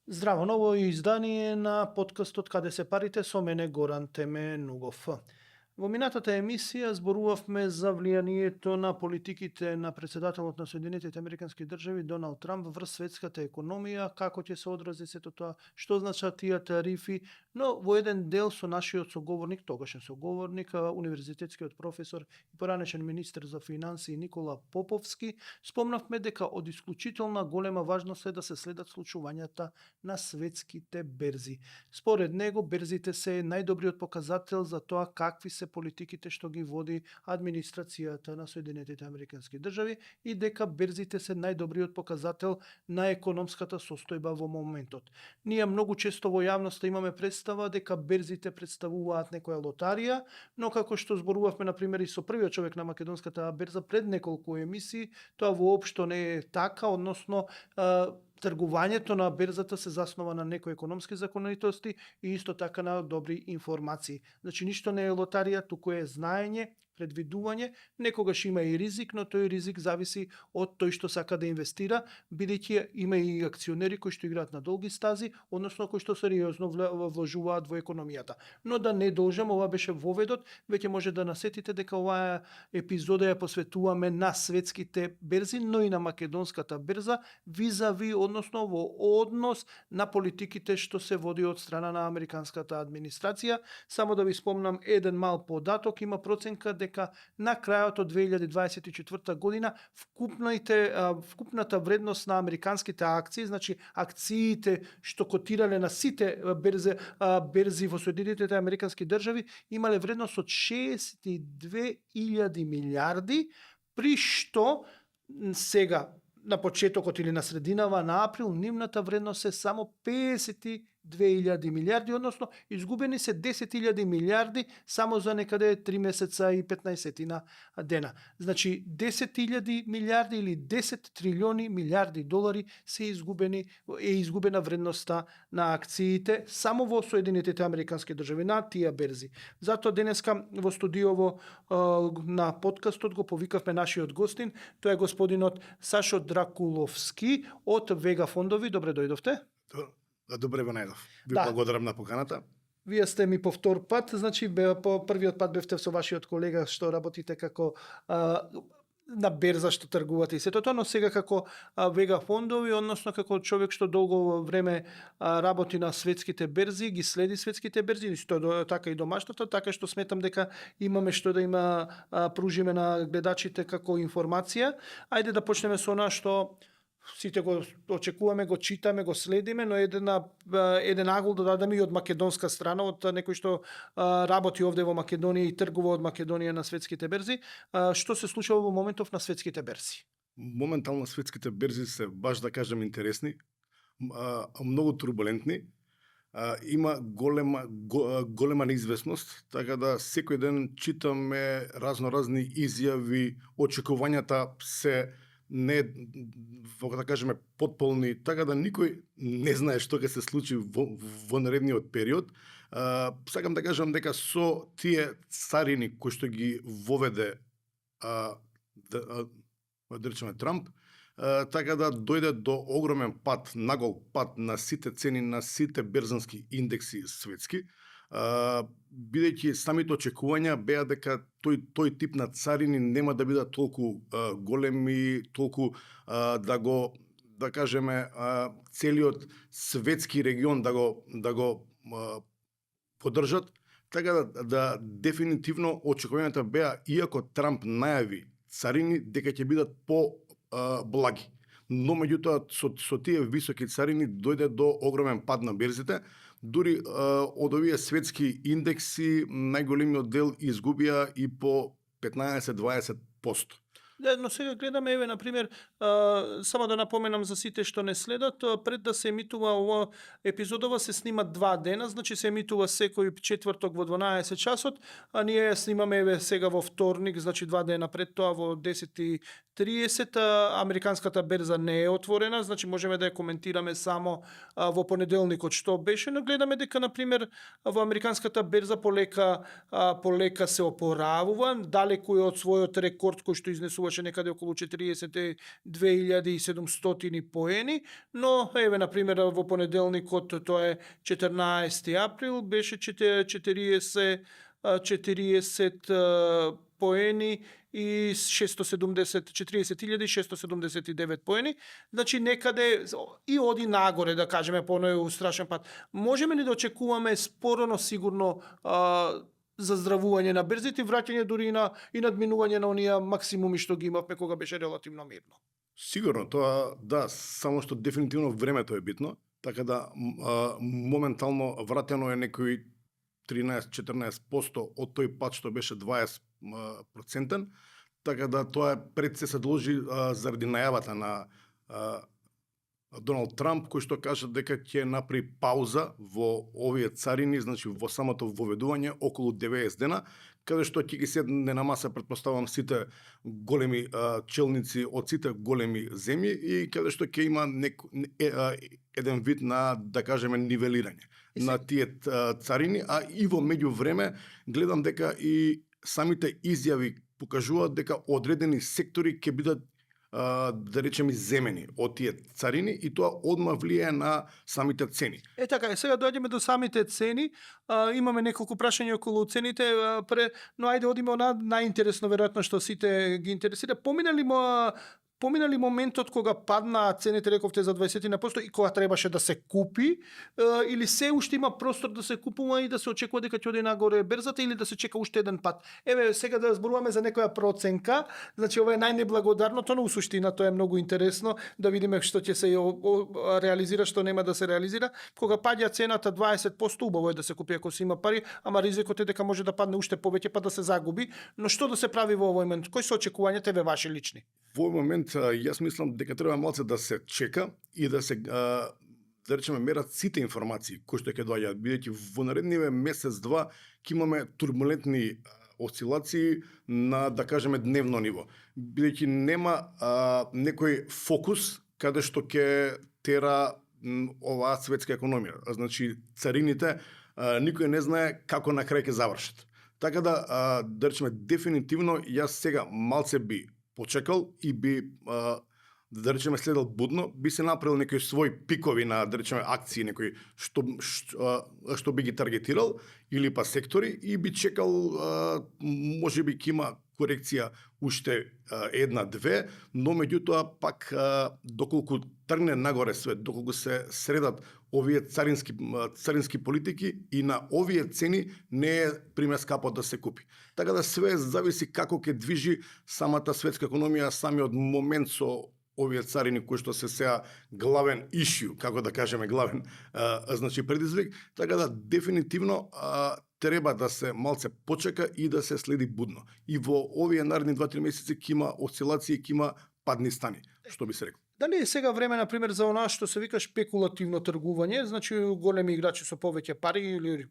Здраво, ново издание на подкастот Каде се парите со мене Горан Теменугов. Во минатата емисија зборувавме за влијанието на политиките на председателот на Соединетите Американски држави Доналд Трамп врз светската економија, како ќе се одрази сето тоа, што значат тие тарифи, но во еден дел со нашиот соговорник, тогашен соговорник, универзитетскиот професор и поранешен министер за финансии Никола Поповски, спомнавме дека од исклучителна голема важност е да се следат случувањата на светските берзи. Според него, берзите се најдобриот показател за тоа какви се политиките што ги води администрацијата на Соединетите Американски држави и дека берзите се најдобриот показател на економската состојба во моментот. Ние многу често во јавноста имаме представа дека берзите представуваат некоја лотарија, но како што зборувавме на пример и со првиот човек на македонската берза пред неколку емисии, тоа воопшто не е така, односно тргувањето на берзата се заснова на некои економски законитости и исто така на добри информации. Значи ништо не е лотарија, туку е знаење, предвидување, некогаш има и ризик, но тој ризик зависи од тој што сака да инвестира, бидејќи има и акционери кои што играат на долги стази, односно кои што сериозно вложуваат во економијата. Но да не должам, ова беше воведот, веќе може да насетите дека оваа епизода ја посветуваме на светските берзи, но и на македонската берза, визави, односно во однос на политиките што се води од страна на американската администрација. Само да ви спомнам еден мал податок, има проценка дека на крајот од 2024 година вкупната вредност на американските акции, значи акциите што котирале на сите берзи во Соединетите Американски држави, имале вредност од 62.000 милиарди, при што сега на почетокот или на срединава на април нивната вредност е само 52.000 милиарди, односно изгубени се 10.000 милиарди само за некаде 3 месеца и 15 дена. Значи 10.000 милиарди или 10 трилиони милиарди долари е изгубена вредноста на акциите само во Соединетите Американски држави на тие берзи. Затоа денеска во студиово на подкастот го повикавме нашиот гостин, тоа е господинот Сашо Дракуловски од Вега фондови. Добре дојдовте. Добре го најдов. Ви благодарам на поканата. Вие сте ми по втор пат, значи по првиот пат бевте со вашиот колега што работите како на берза што тргувате и сето тоа, но сега како Вега фондови, односно како човек што долго време работи на светските берзи, ги следи светските берзи, исто така и домашната, така што сметам дека имаме што да има пружиме на гледачите како информација. Ајде да почнеме со она што сите го очекуваме, го читаме, го следиме, но еден агул да дадеме и од македонска страна, од некој што работи овде во Македонија и тргува од Македонија на светските берзи. Што се случува во моментов на светските берзи? Моментално светските берзи се баш да кажем интересни, многу турбулентни. Има голема неизвестност, така да секој ден читаме разни изјави, очекувањата се не да кажеме потполни, така да никој не знае што ќе се случи во наредниот период. Сакам да кажам дека со тие царини кои што ги воведе да речеме Трамп, така да дојде до огромен пат, нагол пат на сите цени на сите берзански индекси светски, бидејќи самите очекувања беа дека тој тип на царини нема да бидат толку големи, толку да кажеме целиот светски регион да го поддржат, така да дефинитивно очекувањата беа, иако Трамп најави царини дека ќе бидат благи. Но меѓутоа со тие високи царини дојде до огромен пад на берзите. Дури од овие светски индекси најголемиот дел изгубија и по 15-20%. Да, но сега гледаме, еве, например, само да напоменам за сите што не следат, пред да се емитува ова епизодова се снима 2 дена, значи се емитува секој четврток во 12 часот, а ние ја снимаме еве сега во вторник, значи 2 дена пред тоа во 10:30, американската берза не е отворена, значи можеме да ја коментираме само во понеделникот што беше, но гледаме дека например во американската берза полека се опоравува, далеку е од својот рекорд кој што изнесува коштуваше некаде околу 42.700 поени, но еве на пример во понеделникот, тоа е 14 април, беше 40 поени и 40.679 поени. Значи некаде и оди нагоре, да кажеме, по оној страшен пат. Можеме ли да очекуваме споро, но сигурно заздравување на берзите, враќање дури и надминување на оние максимуми што ги имавме кога беше релативно мирно? Сигурно, тоа да, само што дефинитивно времето е битно, така да моментално вратено е некој 13-14% од тој пат што беше 20%, така да тоа пред се должи заради најавата на Доналд Трамп, кој што кажа дека ќе направи пауза во овие царини, значи во самото воведување околу 90 дена, каде што ќе ги седне на маса, претпоставам, сите големи челници од сите големи земји и каде што ќе има еден вид на, да кажеме, нивелирање на тие царини, а и во меѓувреме гледам дека и самите изјави покажуваат дека одредени сектори ќе бидат да речеме земени од тие царини и тоа одма влијае на самите цени. Така, сега доаѓаме до самите цени. Имаме неколку прашања околу цените, но ајде одиме на најинтересно, веројатно што сите ги интересира. Помина ли моментот кога падна цените, рековте, за 20% и кога требаше да се купи, или се уште има простор да се купува и да се очекува дека ќе оди нагоре берзата, или да се чека уште еден пат? Еве, сега да зборуваме за некоја проценка, значи ова е најнеблагодарното, но у суштина тоа е многу интересно, да видиме што ќе се реализира, што нема да се реализира. Кога паѓа цената 20%, убаво е да се купи ако се има пари, ама ризикот е дека може да падне уште повеќе па да се загуби. Но што да се прави во овој момент? Кои се очекувањата еве ваши лични? Во овој момент јас мислам дека треба малце да се чека и да се да речеме мерат сите информации кои што ќе доаѓаат, бидејќи во наредниве месец-два ќе имаме турбулентни осцилации на, да кажеме, дневно ниво. Бидејќи нема некој фокус каде што ќе тера оваа светска економија. Значи царините никој не знае како на крај ќе завршат. Така да речеме дефинитивно јас сега малце би почекал и би да речеме следел будно, би се направил некои своји пикови на, да речеме, акции, некои што би ги таргетирал или па сектори и би чекал, можеби ќе има корекција уште една-две, но меѓутоа пак доколку тргне нагоре свет, доколку се средат овие царински политики и на овие цени не е примескапо да се купи. Така да све зависи како ќе движи самата светска економија, самиот момент со овие царини кои што се сега главен issue, како да кажеме главен значи предизвик, така да дефинитивно треба да се малце почека и да се следи будно. И во овие наредни 2-3 месеци ќе има осцилации, ќе има падни стани, што би се рекло. Дали е сега време, например, за она што се вика шпекулативно тргување, значи големи играчи со повеќе пари или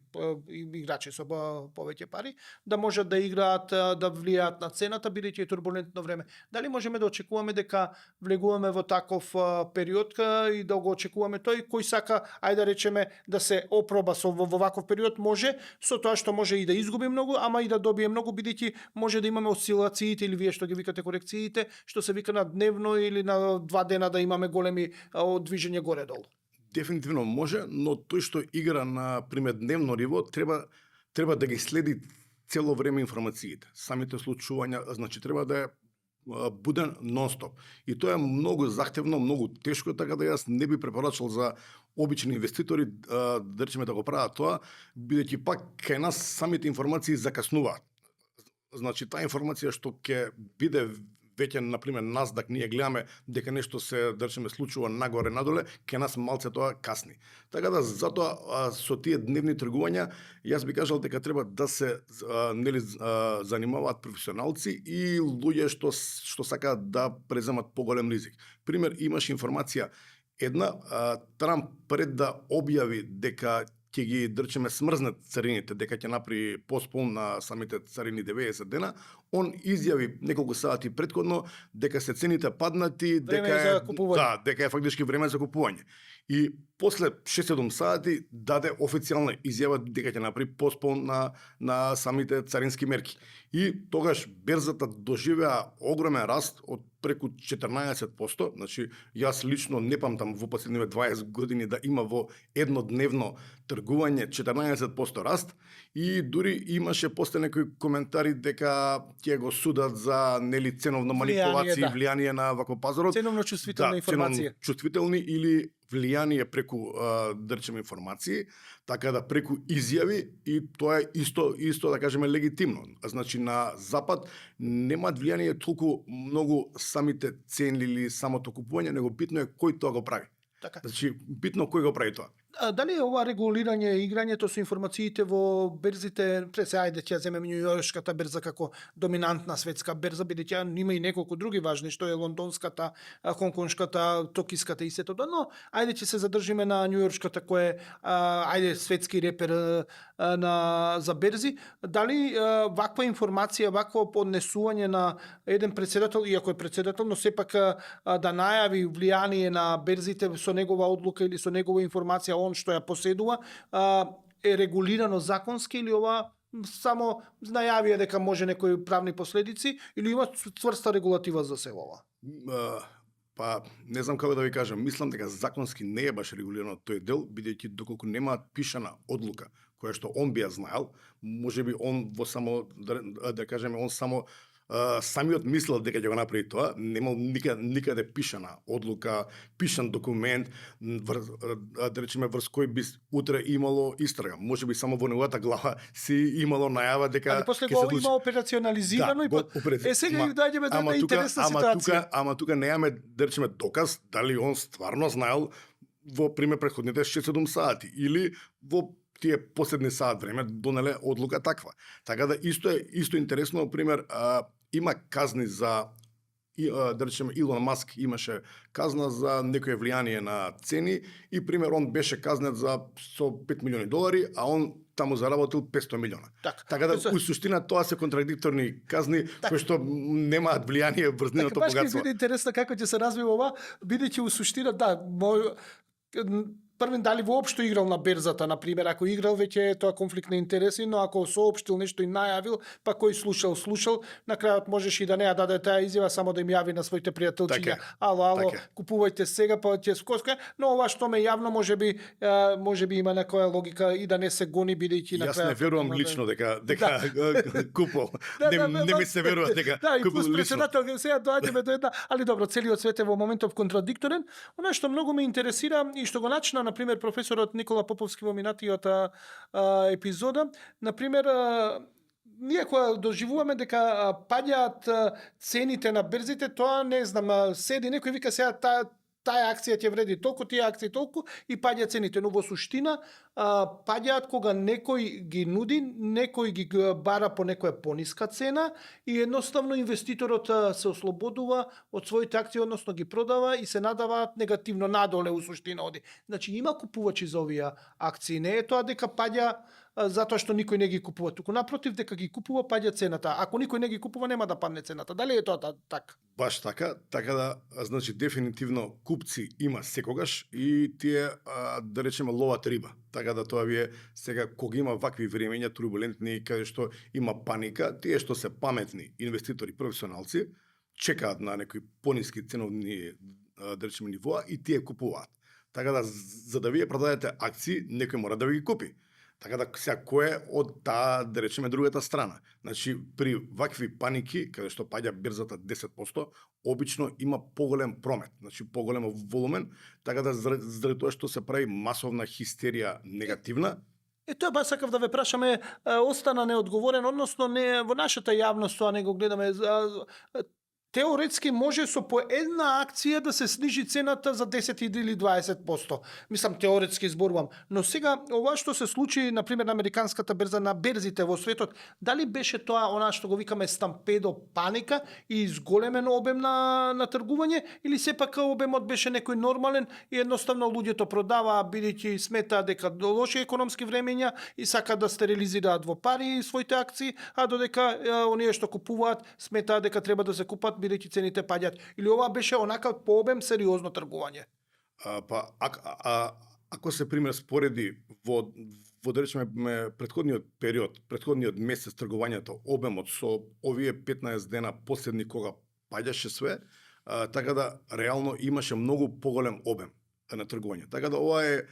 играчи со повеќе пари, да можат да играат, да влијаат на цената, бидејќи е турбулентно време. Дали можеме да очекуваме дека влегуваме во таков период и да го очекуваме тој кој сака, ајде да речеме, да се опроба во ваков период, може со тоа што може и да изгуби многу, ама и да добие многу, бидејќи може да имаме осцилациите или вие што ги викате корекциите, што се вика на дневно или на 2 дена да имаме големи движење горе-долу. Дефинитивно може, но тој што игра на пример дневно ниво треба да ги следи цело време информациите. Самите случувања, значи треба да е буден нон-стоп. И тоа е многу захтевно, многу тешко, така да јас не би препорачал за обични инвеститори да речеме да го прават тоа, бидејќи пак кај нас самите информации закаснуваат. Значи таа информација што ќе биде веќе, например, Насдак, ние гледаме дека нешто се, да речеме, случува нагоре-надоле, ке нас малце тоа касни. Така да, затоа со тие дневни тргувања, јас би кажал дека треба да се занимаваат професионалци и луѓе што сакаат да преземат поголем ризик. Пример, имаш информација една, Трамп пред да објави дека ќе ги, да речеме, смрзнат царините, дека ќе направи постпон на самите царини 90 дена, он изјави неколку сати претходно дека се цените паднати, дека е фактички време за купување. И после 6-7 сати даде официјална изјава дека ќе направи поспон на самите царински мерки. И тогаш берзата доживеа огромен раст од преку 14%, значи јас лично не памтам во последниве 20 години да има во еднодневно тргување 14% раст и дури имаше после некои коментари дека ќе го судат за нели ценовна манипулација и влијание на вако пазарот. Ценовно чувствителна информација. Ценовно чувствителни или влијание преку да речеме информации, така да преку изјави и тоа е исто да кажеме легитимно. Значи на запад немаат влијание толку многу самите цени или самото купување, него битно е кој тоа го прави. Така. Значи битно кој го прави тоа. Дали е ова регулирање и играњето со информациите во берзите, ајде ќе земеме Њујоршката берза како доминантна светска берза, бидејќи има и неколку други важни, што е лондонската, хонконшката, токиската и сето тоа, но ајде ќе се задржиме на Њујоршката кој е светски репер за берзи. Дали ваква информација, вакво поднесување на еден председател, иако е председател, но сепак да најави влијание на берзите со негова одлука или со негова информација, он што ја поседува, е регулирано законски или ова само најавија дека може некои правни последици или има цврста регулатива за се ова? Па, не знам како да ви кажам, мислам дека законски не е баш регулирано тој дел, бидејќи доколку немаат пишана одлука која што он би ја знаел, можеби он во само да кажеме он само самиот мислел дека ќе го направи тоа, немал никаде пишана одлука, пишан документ, да речеме врз кој би утре имало истрага. Можеби само во неговата глава си имало најава дека али после го има операционализирано и сега доаѓаме до една интересна ситуација. Ама тука немаме да речеме доказ дали он стварно знаел во пример претходните 6-7 сати или во тие последни саат време донеле одлука таква. Така да исто интересно, пример, има казни за да речеме Илон Маск имаше казна за некое влијание на цени и пример он беше казнет со $5 милиони, а он таму заработил 500 милиона. Така да у суштина тоа се контрадикторни казни кои што немаат влијание врз нивното богатство. Баш ќе биде интересно како ќе се развива ова, бидејќи у суштина првен дали воопшто играл на берзата, на пример, ако играл веќе е тоа конфликт на интереси, но ако соопштил нешто и најавил, па кој слушал, на крајот можеш и да не ја даде таа изјава, само да им јави на своите пријателчиња. Ало, купувајте сега, па ќе скоска, но ова што ме јавно можеби има некоја логика и да не се гони бидејќи на крајот. Јас не верувам лично дека купол. Не ми се верува дека купол лично. Председател, сега доаѓаме до една, али добро, целиот свет е во моментов контрадикторен. Она што многу ме интересира и што го начина на пример професорот Никола Поповски во минатиот епизода, на пример ние кога доживуваме дека паѓаат цените на берзите, тоа не знам, седи некој вика сега таа акција ќе вреди толку, тие акции толку и паѓа цените, но во суштина паѓаат кога некој ги нуди, некој ги бара по некоја пониска цена и едноставно инвеститорот се ослободува од своите акции, односно ги продава и се надаваат негативно надоле у суштина оди. Значи има купувачи за овие акции, не е тоа дека паѓа затоа што никој не ги купува, туку напротив дека ги купува паѓа цената. Ако никој не ги купува нема да падне цената. Дали е тоа така? Баш така да значи дефинитивно купци има секогаш и тие да речеме ловат риба. Така да тоа ви е сега кога има вакви времења турбулентни каде што има паника, тие што се паметни инвеститори, професионалци чекаат на некои пониски ценовни да речеме нивоа и тие купуваат. Така да за да вие продадете акции, некој мора да ви ги купи. Така да сега кој е од таа, да речеме, другата страна. Значи, при вакви паники, каде што паѓа берзата 10%, обично има поголем промет, значи поголем волумен, така да заради тоа што се прави масовна хистерија негативна. Тоа ба сакав да ве прашаме, остана неодговорен, односно не во нашата јавност тоа не го гледаме. Теоретски може со по една акција да се снижи цената за 10 или 20%. Мислам, теоретски зборувам. Но сега, ова што се случи, например, на американската берза, на берзите во светот, дали беше тоа она што го викаме стампедо, паника и изголемен обем на тргување, или сепак обемот беше некој нормален и едноставно луѓето продаваа, бидејќи сметаат дека до лоши економски времења и сакаат да стерилизираат во пари своите акции, а додека оние што купуваат сметаат дека треба да се купат бидејќи цените паѓаат. Или ова беше онака по обем сериозно тргување? ако се пример спореди во да речеме претходниот период, претходниот месец тргувањето, обемот со овие 15 дена последни кога паѓаше све, така да реално имаше многу поголем обем на тргување. Така да ова е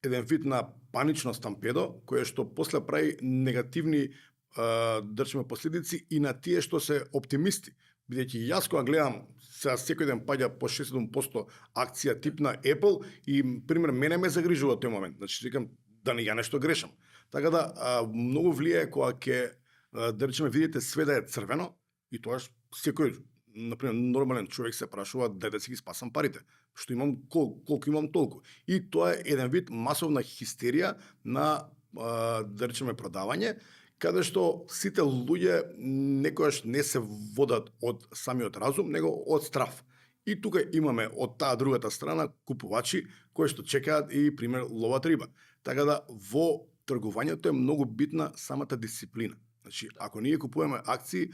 еден вид на панично стампедо, кое што после прави негативни да речеме последици и на тие што се оптимисти. Бидејќи јас кога гледам сега секој ден паѓа по 6-7% акција тип на Apple и пример мене ме загрижува тој момент. Значи викам да не ја нешто грешам. Така да многу влијае кога ќе да речеме видите све да е црвено и тоаш секој например нормален човек се прашува да си ги спасам парите. Што имам колку имам толку. И тоа е еден вид масовна хистерија на да речеме продавање, каде што сите луѓе некојаш не се водат од самиот разум, него од страф. И тука имаме од таа другата страна купувачи кои што чекаат и пример ловат риба. Така да во тргувањето е многу битна самата дисциплина. Значи, ако ние купуваме акции,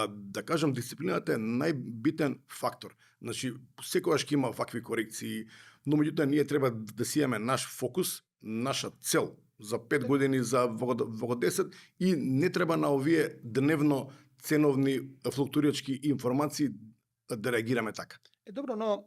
да кажам, дисциплината е најбитен фактор. Значи, секогаш ќе има вакви корекции, но меѓутоа ние треба да си имаме наш фокус, наша цел за 5 години, за во 10 и не треба на овие дневно ценовни флуктуирачки информации да реагираме така. Добро, но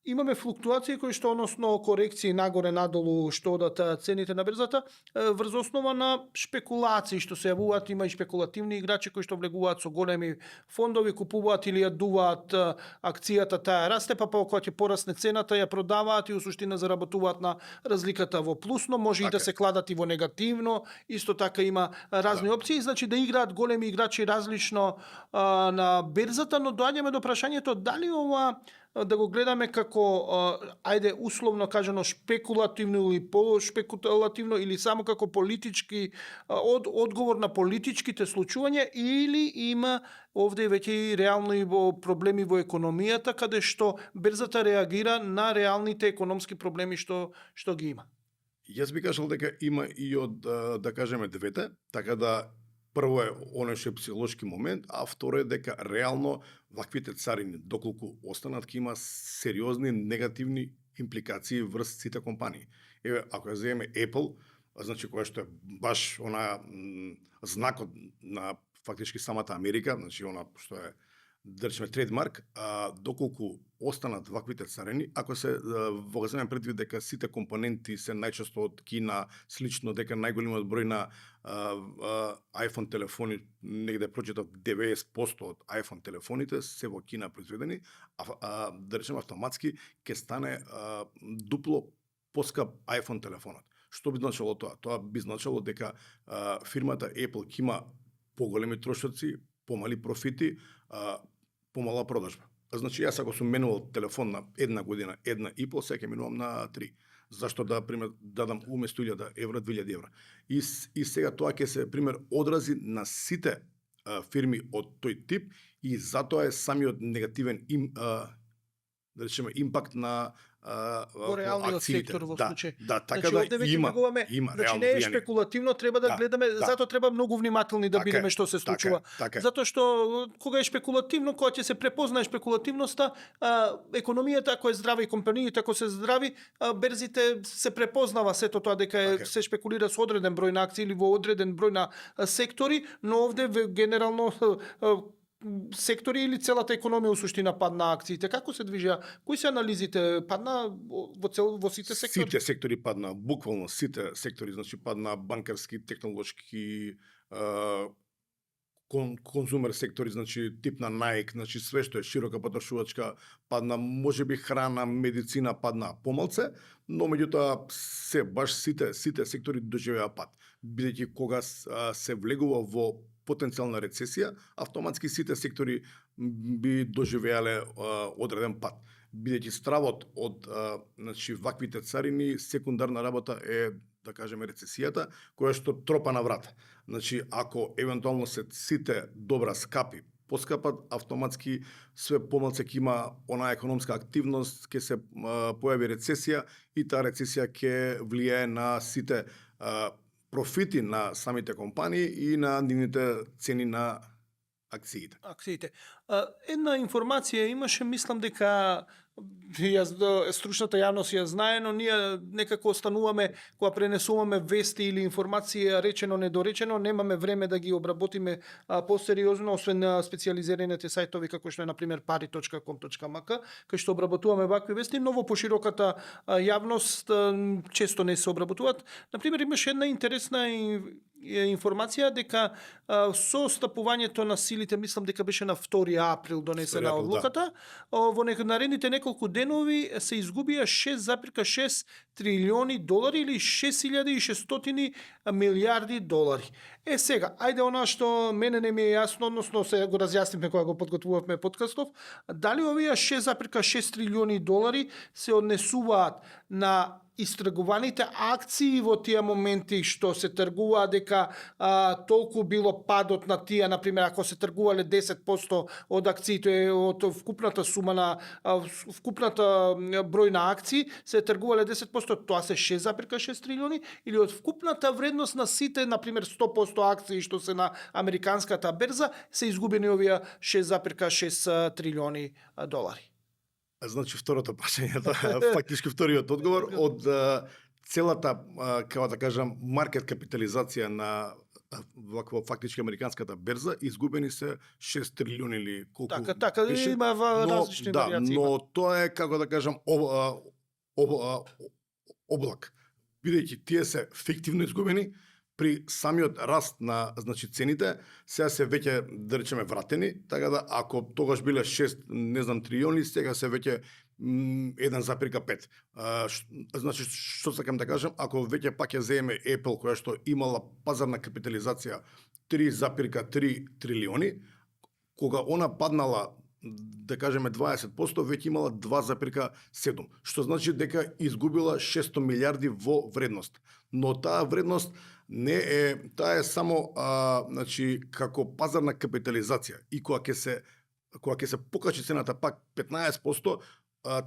имаме флуктуации кои што, односно корекции нагоре надолу што одат цените на берзата, врз основа на шпекулации што се јавуваат, има и шпекулативни играчи кои што влегуваат со големи фондови, купуваат или ја дуваат акцијата, таа расте, па кога ќе порасне цената ја продаваат и у суштина заработуваат на разликата во плусно, може и да се кладат и во негативно, исто така има разни опции, значи да играат големи играчи различно на берзата, но доаѓаме до прашањето дали ова да го гледаме како, ајде, условно кажано, шпекулативно или полушпекулативно, или само како политички, одговор на политичките случувања, или има овде веќе и реално и проблеми во економијата, каде што берзата реагира на реалните економски проблеми што ги има. Јас би кажал дека има и од, да кажеме, двете, така да прво е оној што е психолошки момент, а второ е дека реално ваквите царини, доколку останат, ќе има сериозни негативни импликации врз сите компании. Еве, ако ја земеме Apple, значи која што е баш она знакот на фактички самата Америка, значи она што е да речеме трейдмарк, доколку останат ваквите царини, ако се во земен предвид дека сите компоненти се најчесто од Кина, слично дека најголемиот број на iPhone телефони, негде прочитав 90% од iPhone телефоните се во Кина произведени, да речеме автоматски ќе стане дупло поскап iPhone телефонот. Што би значило тоа? Тоа би значило дека фирмата Apple ќе има поголеми трошоци, помали профити, помала продажба. Значи, јас ако сум менувал телефон на една година, 1,5, сега ќе менувам на 3. Зашто да, пример, дадам уместо 1000 евра, 2000 евра. И сега тоа ќе се, пример, одрази на сите фирми од тој тип и затоа е самиот негативен да речеме импакт на во реалниот сектор во случај. Да, така значи, да има значи не е шпекулативно, треба да гледаме, затоа треба многу внимателни да бидеме што се случува. Така. Затоа што кога е шпекулативно, кога ќе се препознае шпекулативноста, економијата ако е здрава и компаниите ако се здрави, берзите се препознава сето тоа дека се шпекулира со одреден број на акции или во одреден број на сектори, но овде генерално сектори или целата економија у суштина падна акциите. Како се движеа? Кои се анализите? Падна во сите сектори? Сите сектори падна, буквално сите сектори, значи падна банкарски, технолошки, конзумер сектори, значи тип на Nike, значи све што е широка потрошувачка падна, можеби храна, медицина падна помалце, но меѓутоа баш сите сектори доживеа пад. Бидејќи кога се влегува во потенцијална рецесија, автоматски сите сектори би доживеале одреден пат. Бидејќи стравот од значи ваквите царини, секундарна работа е, да кажеме, рецесијата, која што тропа на врата. Значи, ако евентуално се сите добра скапи, поскапат, автоматски све помалце ќе има онаа економска активност, ќе се појави рецесија и таа рецесија ќе влијае на сите профити на самите компании и на нивните цени на акциите. Една информација имаше, мислам дека стручната јавност ја знае, но ние некако остануваме кога пренесуваме вести или информација речено недоречено, немаме време да ги обработиме посериозно, освен на специјализираните сајтови како што е на пример pari.com.mk, кај што обработуваме вакви вести, но во пошироката јавност често не се обработуваат. На пример, имаше една интересна информација дека со стапувањето на силите, мислам дека беше на 2 април донесена одлуката, во наредните неколку денови се изгубија 6,6 трилиони долари или 6600 милиарди долари. Сега, ајде она што мене не ми е јасно, односно се го разјаснивме кога го подготвувавме подкастов, дали овие 6,6 трилиони долари се однесуваат на истргуваните акции во тие моменти што се тргува, дека толку било падот на тие, например, ако се тргувале 10% од акциите од вкупната сума на вкупната број на акции, се тргувале 10%, тоа се 6,6 трилиони, или од вкупната вредност на сите, например, 100% акции што се на американската берза, се изгубени овие 6,6 трилиони долари. Значи, второто прашање, фактички вториот одговор, од целата, како да кажам, маркет капитализација на ваква фактички американската берза, изгубени се 6 трилиони или колку така, беше, има различни вариации. Но тоа е, како да кажам, облак. Бидејќи тие се фиктивно изгубени, при самиот раст на цените, сега се веќе, да речеме, вратени, така да ако тогаш биле 6, не знам, трилиони, сега се веќе 1,5. Значи, што сакам да кажам, ако веќе пак ја земеме Apple, која што имала пазарна капитализација 3,3 трилиони, кога она паднала, да кажеме 20%, веќе имала 2,7, што значи дека изгубила 600 милиарди во вредност. Но таа вредност не е, таа е само значи како пазарна капитализација, и кога ќе се покачи цената пак 15%,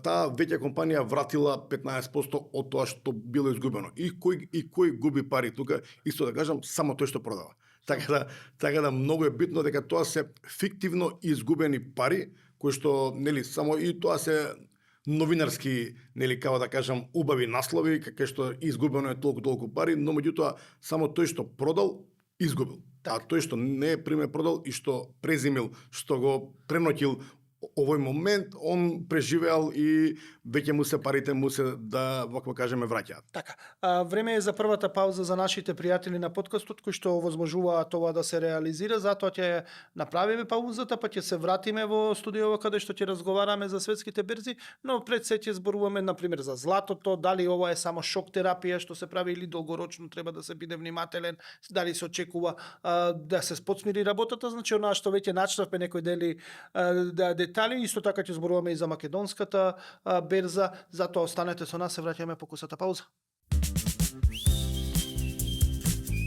таа веќе компанија вратила 15% од тоа што било изгубено. И кој губи пари тука, исто да кажам, само тој што продава. Така да многу е битно дека тоа се фиктивно изгубени пари, кои што, нели, само и тоа се новинарски, нели, како да кажам, убави наслови, кај што изгубено е толку пари, но меѓутоа само тој што продал, изгубил. А тој што не е приме продал и што презимил, што го преноќил овој момент, он преживеал и веќе му се парите му се, да вакво кажеме, враќаат. Така, време е за првата пауза за нашите пријатели на подкастот кои што возможуваат тоа да се реализира, затоа ќе направиме паузата, па ќе се вратиме во студиово каде што ќе разговараме за светските берзи, но пред се ќе зборуваме на пример за златото, дали ова е само шок терапија што се прави или долгорочно треба да се биде внимателен, дали се очекува да се подсмири работата, значи она што веќе начнавме некои детали, исто така ќе зборуваме и за македонската берза, затоа останете со нас, се враќаме по кусата пауза.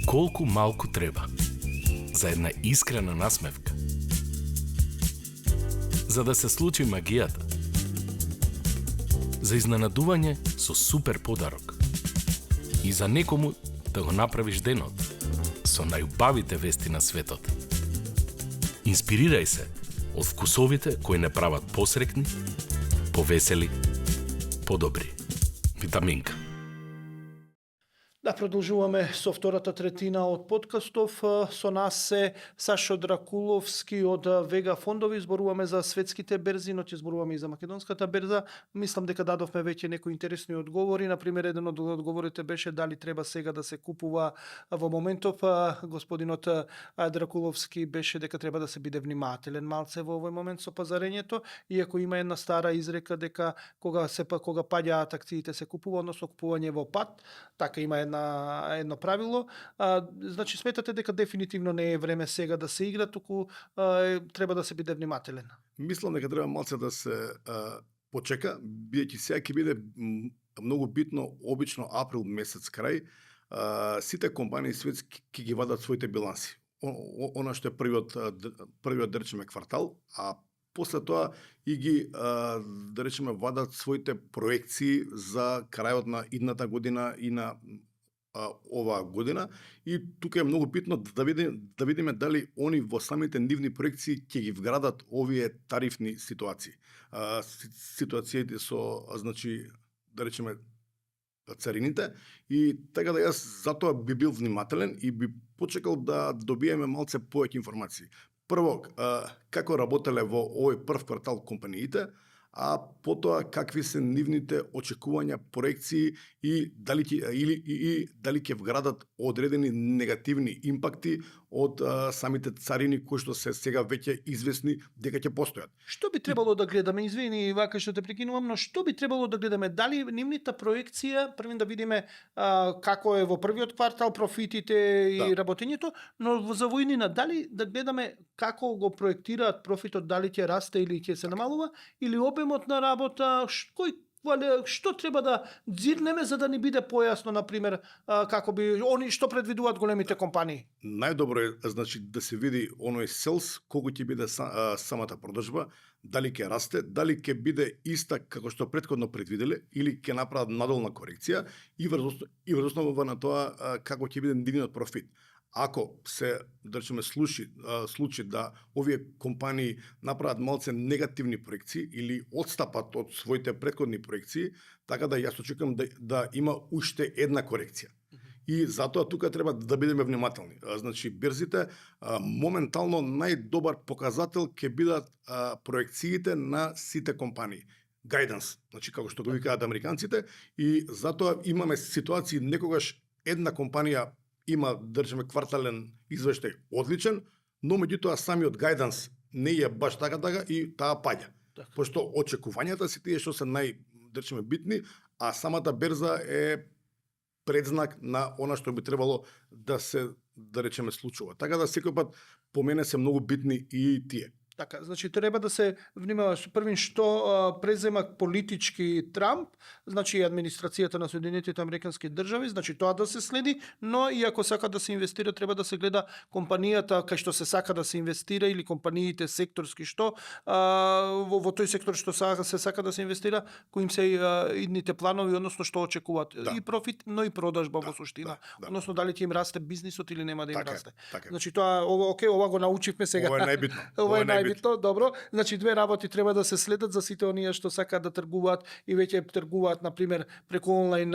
Колку малку треба за една искрена насмевка, за да се случи магијата, за изненадување со супер подарок и за некому да го направиш денот со најубавите вести на светот. Инспирирај се од вкусовите кои не прават посрекни, повесели, подобри. Витаминка. Да, продолжуваме со втората третина од подкастов. Со нас се Сашо Дракуловски од Вега фондови. Зборуваме за светските берзи, но ќе зборуваме и за македонската берза. Мислам дека дадовме веќе некои интересни одговори. Например, еден од одговорите беше дали треба сега да се купува во моментов. Господинот Дракуловски беше дека треба да се биде внимателен малце во овој момент со пазарењето, иако има една стара изрека дека кога паѓаат акциите се купува, односно купување во пат. Така има едно правило. Значи, сметате дека дефинитивно не е време сега да се игра, туку треба да се биде внимателен. Мислам дека треба малце да се почека, бидејќи сега ќе биде многу битно, обично април месец крај, сите компании светски ќе ги вадат своите биланси. Она што е првиот да речеме квартал, а после тоа и ги, да речеме, вадат своите проекции за крајот на идната година и на оваа година, и тука е многу битно да видиме дали они во самите нивни проекции ќе ги вградат овие тарифни ситуации. Ситуациите со, значи, да речеме, царините, и така да јас затоа би бил внимателен и би почекал да добиеме малце повеќе информации. Прво, како работеле во овој прв квартал компаниите, а потоа какви се нивните очекувања, проекции и дали ќе вградат одредени негативни импакти од самите царини кои што се сега веќе известни дека ќе постојат. Што би требало да гледаме? Извини, вака што те прекинувам, но што би требало да гледаме? Дали нивната проекција, првен да видиме како е во првиот квартал профитите и работењето, но за војнина дали да гледаме како го проектираат профитот, дали ќе расте или ќе се намалува, или обемот на работа, што треба да дзирнеме за да ни биде појасно, например, како би они што предвидуваат големите компании? Најдобро е, значи, да се види оној селс, колку ќе биде самата продажба, дали ќе расте, дали ќе биде иста како што претходно предвиделе или ќе направат надолна корекција, и врз основа на тоа како ќе биде нивниот профит. Ако се, да речеме, случи да овие компании направат малце негативни проекции или отстапат од своите претходни проекции, така да јас очекувам да има уште една корекција. И затоа тука треба да бидеме внимателни. Значи, берзите, моментално најдобар показател ќе бидат проекциите на сите компании. Guidance, значи како што го викаат американците, и затоа имаме ситуации некогаш една компанија има, да речеме, квартален извештај одличен, но меѓутоа самиот guidance не е баш така и таа паѓа. Пошто очекувањата се тие што се да речеме, битни, а самата берза е предзнак на она што би требало да се, да речеме, случува. Така да секој пат по мене се многу битни и тие. Така, значи треба да се внимаваш првин што презема политички Трамп, значи администрацијата на Соединетите Американски држави, значи тоа да се следи, но и ако сака да се инвестира, треба да се гледа компанијата кај што се сака да се инвестира или компаниите секторски што во тој сектор што се сака да се инвестира, кои им се идните планови, односно што очекуваат и профит, но и продажба во суштина, односно дали ќе им расте бизнисот или нема да им расте. Значи тоа ова го научивме сега. Ова е најбитно. Ова е најбитно, добро. Значи две работи треба да се следат за сите оние што сакаат да тргуваат и веќе тргуваат, например, преку онлайн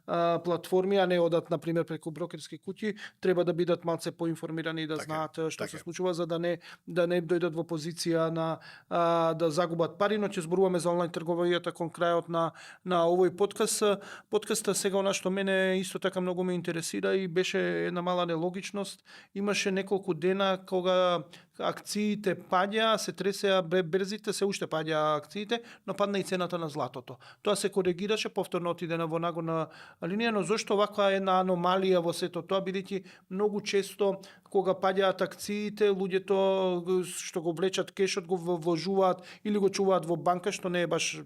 платформи, а не одат, например, преку брокерски куќи. Треба да бидат малце поинформирани и да знаат што се случува, за да не дојдат во позиција на да загубат пари, но ќе зборуваме за онлайн трговијата кон крајот на овој подкаст. Подкастот сега она што мене исто така многу ме интересира и беше една мала нелогичност. Имаше неколку дена кога акциите паѓа, се тресеа берзите, се уште паѓа акциите, но падна и цената на златото. Тоа се коригираше, повторно отиде на нагорна линија, но зошто ваква една аномалија во сето тоа, бидејќи многу често кога паѓаат акциите, луѓето што го влечат кешот го вложуваат или го чуваат во банка, што не е баш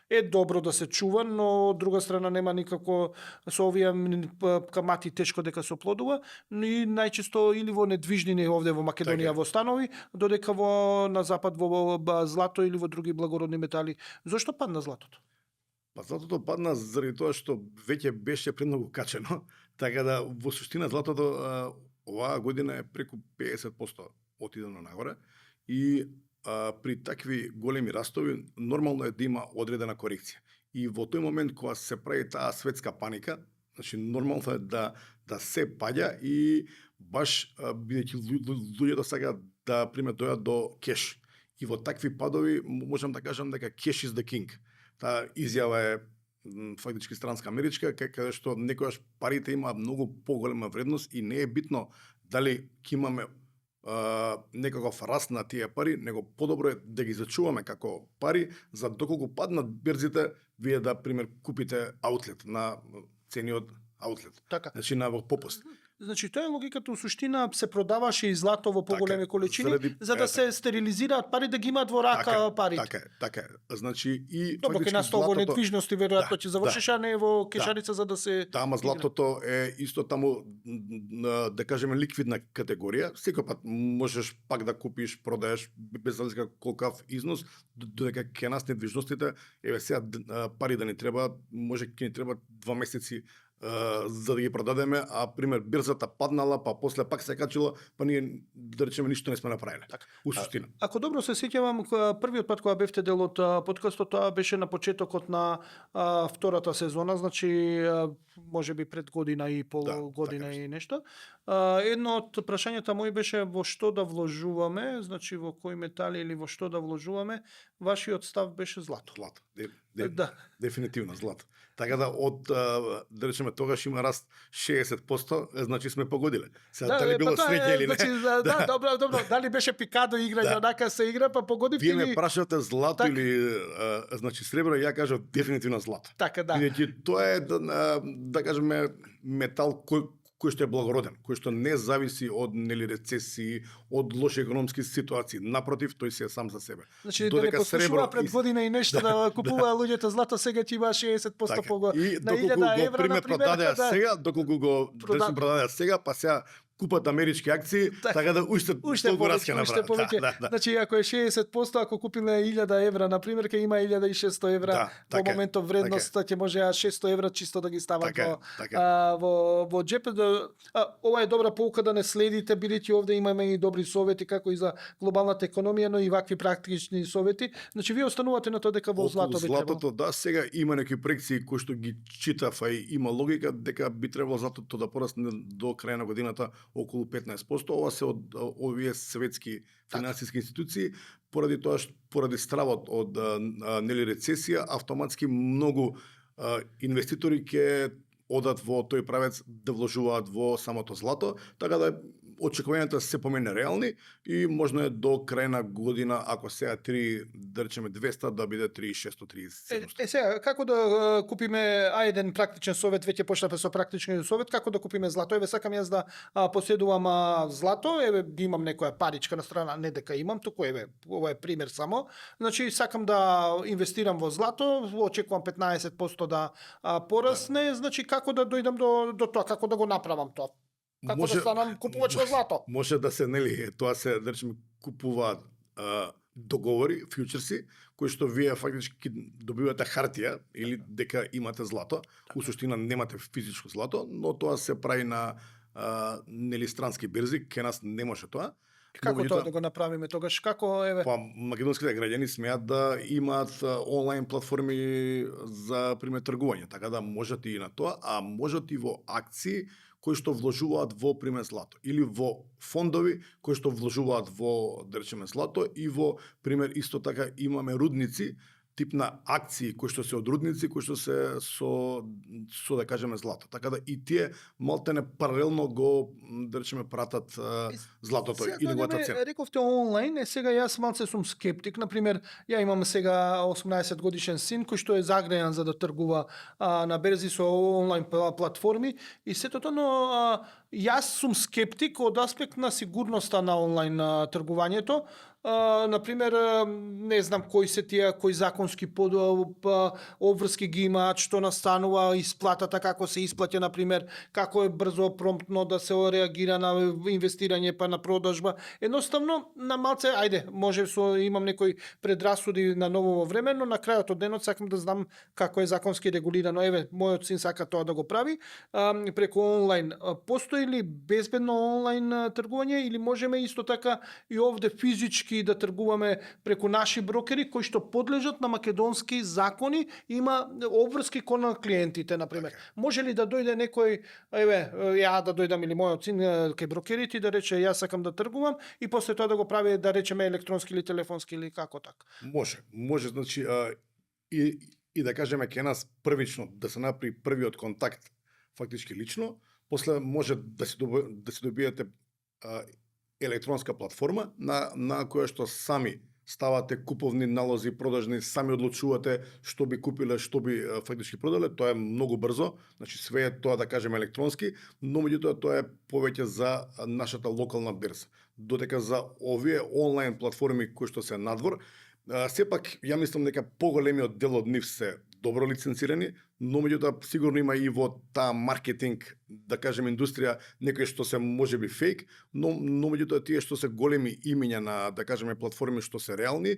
е добро да се чува, но од друга страна нема никако со овие камати тешко дека се оплодува, но и најчесто или во недвижнини овде во Македонија во станови, додека на запад во злато или во други благородни метали. Зошто падна златото? Па златото падна заради тоа што веќе беше премногу качено, така да во суштина златото оваа година е преку 50% отидено нагоре, и при такви големи растови нормално е да има одредена корекција. И во тој момент кога се прави таа светска паника, значи нормално е да се паѓа, и баш бидејќи луѓето сакаат да дојдат до кеш. И во такви падови можам да кажам дека cash is the king. Таа изјава е фактички странска америчка, каде што некогаш парите имаат многу поголема вредност и не е битно дали ќе имаме некаков раст на тие пари, него подобро е да ги зачуваме како пари, за доколку паднат берзите, вие да, пример, купите аутлет на цениот аутлет. Така. Значи на попуст. Значи тоа е логиката, у суштина се продаваше и злато во поголеми количини за да се стерилизираат пари, да ги имаат во рака парите. Така. Значи и добро ке настол во недвижности веројатно ќе завршиш, а не во кешарица за да се Тама златото е исто таму, да кажеме, ликвидна категорија. Секој пат можеш пак да купиш, продаеш без разлика колкав износ, додека ке нас недвижностите, еве сега пари да ни треба, може ќе ни треба 2 месеци за да ги продадеме, а пример бирзата паднала, па после пак се качила, па ние да речеме ништо не сме направиле. Така. У суштина. Ако добро се сеќавам, првиот пат кога бевте дел од подкастот, тоа беше на почетокот на втората сезона, значи можеби пред година и пол, Да, година така и нешто. Едно од прашањата мои беше во што да вложуваме, значи во кои метали или во што да вложуваме. Вашиот став беше злато. Злато. Да. Дефинитивно злато. Така да од да речеме тогаш има раст 60%, значи сме погодиле. Сега дали било среќа или не? Значи, да, добро. Дали беше пикадо играње, онака се игра, па погодивте Вие ли? ме прашате злато Так. или значи сребро, ја кажав дефинитивно злато. Така, да. Бидејќи тоа е да кажеме метал кој што е благороден, кој што не зависи од нели рецесии, од лоши економски ситуации. Напротив, тој си е сам за себе. Значи, да не послушува пред година и нешто да купуваа луѓето злато, сега ќе има 60% така. пого И на доколку 1000 го евра, пример например, продадеа да. сега, доколку го продадеа сега, па сега купат амерички акции, така да уште толку раст ќе уште направат. повеќе. Да. Значи, ако е 60%, ако купиле 1000 евра, например, ќе има 1600 евра Да, во така е, моментов вредност, ќе може 600 евра чисто да ги стават Така е, во, така е. во джеп. Ова е добра поука да не следите, бидејќи овде имаме и добри совети како и за глобалната економија, но и вакви практични совети. Значи, вие останувате на тоа дека во злато би требало. Златото, да, сега има некои проекции кои што ги читав, а и има логика дека би требало златото да порасне до крај на годината околу 15%. Ова се од овие светски финансиски институции, поради тоа што поради стравот од нели рецесија, автоматски многу инвеститори ќе одат во тој правец да вложуваат во самото злато, така да очекувањата се помене реални и можно е до крај на година, ако сега 3, да речеме 200, да биде 3600, 3700. Сега, како да купиме, еден практичен совет, веќе почнавме со практичен совет, како да купиме злато? Еве, сакам јас да поседувам злато, еве, имам некоја паричка на страна, не дека имам, туку еве, ова е пример само. Значи, сакам да инвестирам во злато, очекувам 15% да порасне, значи, како да дојдам до тоа, како да го направам тоа? Како да станам купувач на злато? Може да се, нели, тоа се, да речеме, купуваат договори, фьючерси, кои што вие фактички добивате хартија или дека имате злато. У суштина немате физичко злато, но тоа се прави на нели странски бирзи, ке нас не може тоа. Како тоа да го направиме тогаш? Како, еве? Па македонските граѓани смеат да имаат онлайн платформи за пример тргување, така да можат и на тоа, а можат и во акции кои што вложуваат во пример злато или во фондови кои што вложуваат во, да речеме, злато и во пример исто така имаме рудници, тип на акции кои што се од рудници, кои што се со да кажеме злато. Така да и тие малтене паралелно го, да речеме, пратат златото и неговата цена. Рековте онлайн, сега јас малце сум скептик. Например, ја имам сега 18 годишен син кој што е загрејан за да тргува на берзи со онлайн платформи и сето, но јас сум скептик од аспект на сигурноста на онлайн тргувањето. Например, не знам кои се тие, кои законски обврски ги имаат, што настанува исплатата, како се исплаќа, например, како е брзо, промптно да се реагира на инвестирање па на продажба. Едноставно, на малце, може имам некои предрасуди на ново време, но на крајот од денот сакам да знам како е законски регулирано. Еве, мојот син сака тоа да го прави преку онлайн. Постои ли безбедно онлайн тргување или можеме исто така и овде физички да тргуваме преку наши брокери кои што подлежат на македонски закони, има обврски кон клиентите, например. Може ли да дојде некој, ја да дојдам или мојот син кај брокерите да рече јас сакам да тргувам и после тоа да го прави, да речеме, електронски или телефонски или како така? Може, значи и да кажеме ке нас првично да се направи првиот контакт фактички лично, после може да се добиете електронска платформа на која што сами ставате куповни налози, продажни, сами одлучувате што би купиле, што би фактички продале, тоа е многу брзо, значи све е тоа да кажеме електронски, но меѓутоа тоа е повеќе за нашата локална берза. Додека за овие онлайн платформи кои што се надвор, сепак ја мислам дека поголемиот дел од нив се добро лиценцирани, но меѓутоа сигурно има и во таа маркетинг, да кажем индустрија, некои што се можеби фейк, но меѓутоа тие што се големи имиња на, да кажеме, платформи што се реални,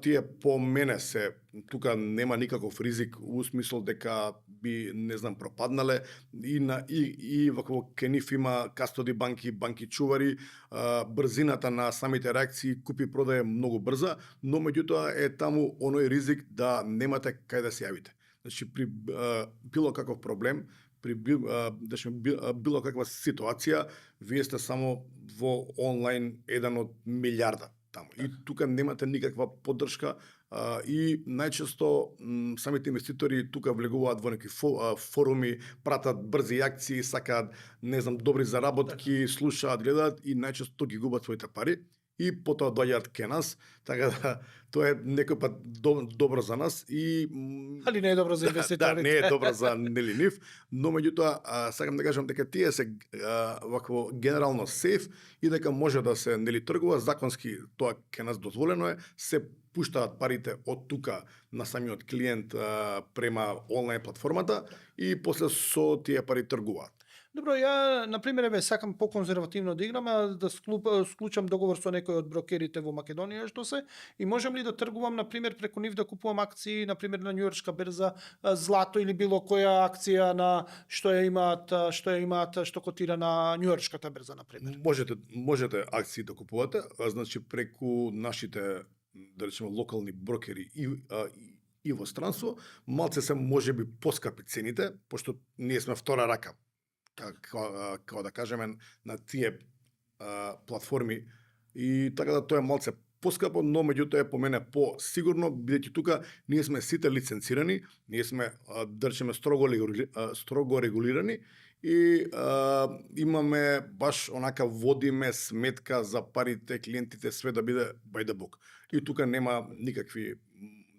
тие по мене се тука нема никаков ризик у смисол дека би, не знам, пропаднале и вако ке нив има кастоди банки чувари, брзината на самите реакции купи продаje многу брза, но меѓутоа е таму оној ризик да немате кај да се јавите. Значи при било каков проблем, при било каква ситуација, вие сте само во онлайн еден од милиарда таму. И тука немате никаква поддршка и најчесто самите инвеститори тука влегуваат во некои форуми, пратат брзи акции, сакаат, не знам, добри заработки, слушаат, гледаат и најчесто ги губат своите пари и потоа доаѓаат ке нас, така да тоа е некој пат добро за нас и Али не е добро за инвеститорите? Да, не е добро за нели нив, но меѓутоа сакам да кажам дека тие се вакво генерално сейф и дека може да се нели тргува законски, тоа ке нас дозволено е, се пуштаат парите од тука на самиот клиент према онлайн платформата и после со тие пари тргуваат. Добро, ја, например, сакам по-конзервативно да играм, а да склучам договор со некој од брокерите во Македонија, што се, и можам ли да тргувам, например, преку нив да купувам акции, например, на Њујоршка берза, злато или било која акција на што имаат, што котира на Њујоршката берза, например? Можете акции да купувате, значи преку нашите, да речеме, локални брокери и во странство, малце се можеби поскапи цените, пошто ние сме втора рака, како да кажеме, на тие платформи, и така да тоа е малце поскапо, но меѓутоа е по мене по-сигурно, бидејќи тука ние сме сите лиценцирани, ние сме, да речеме, строго регулирани и имаме баш онака, водиме сметка за парите, клиентите, све да биде by the book. И тука нема никакви,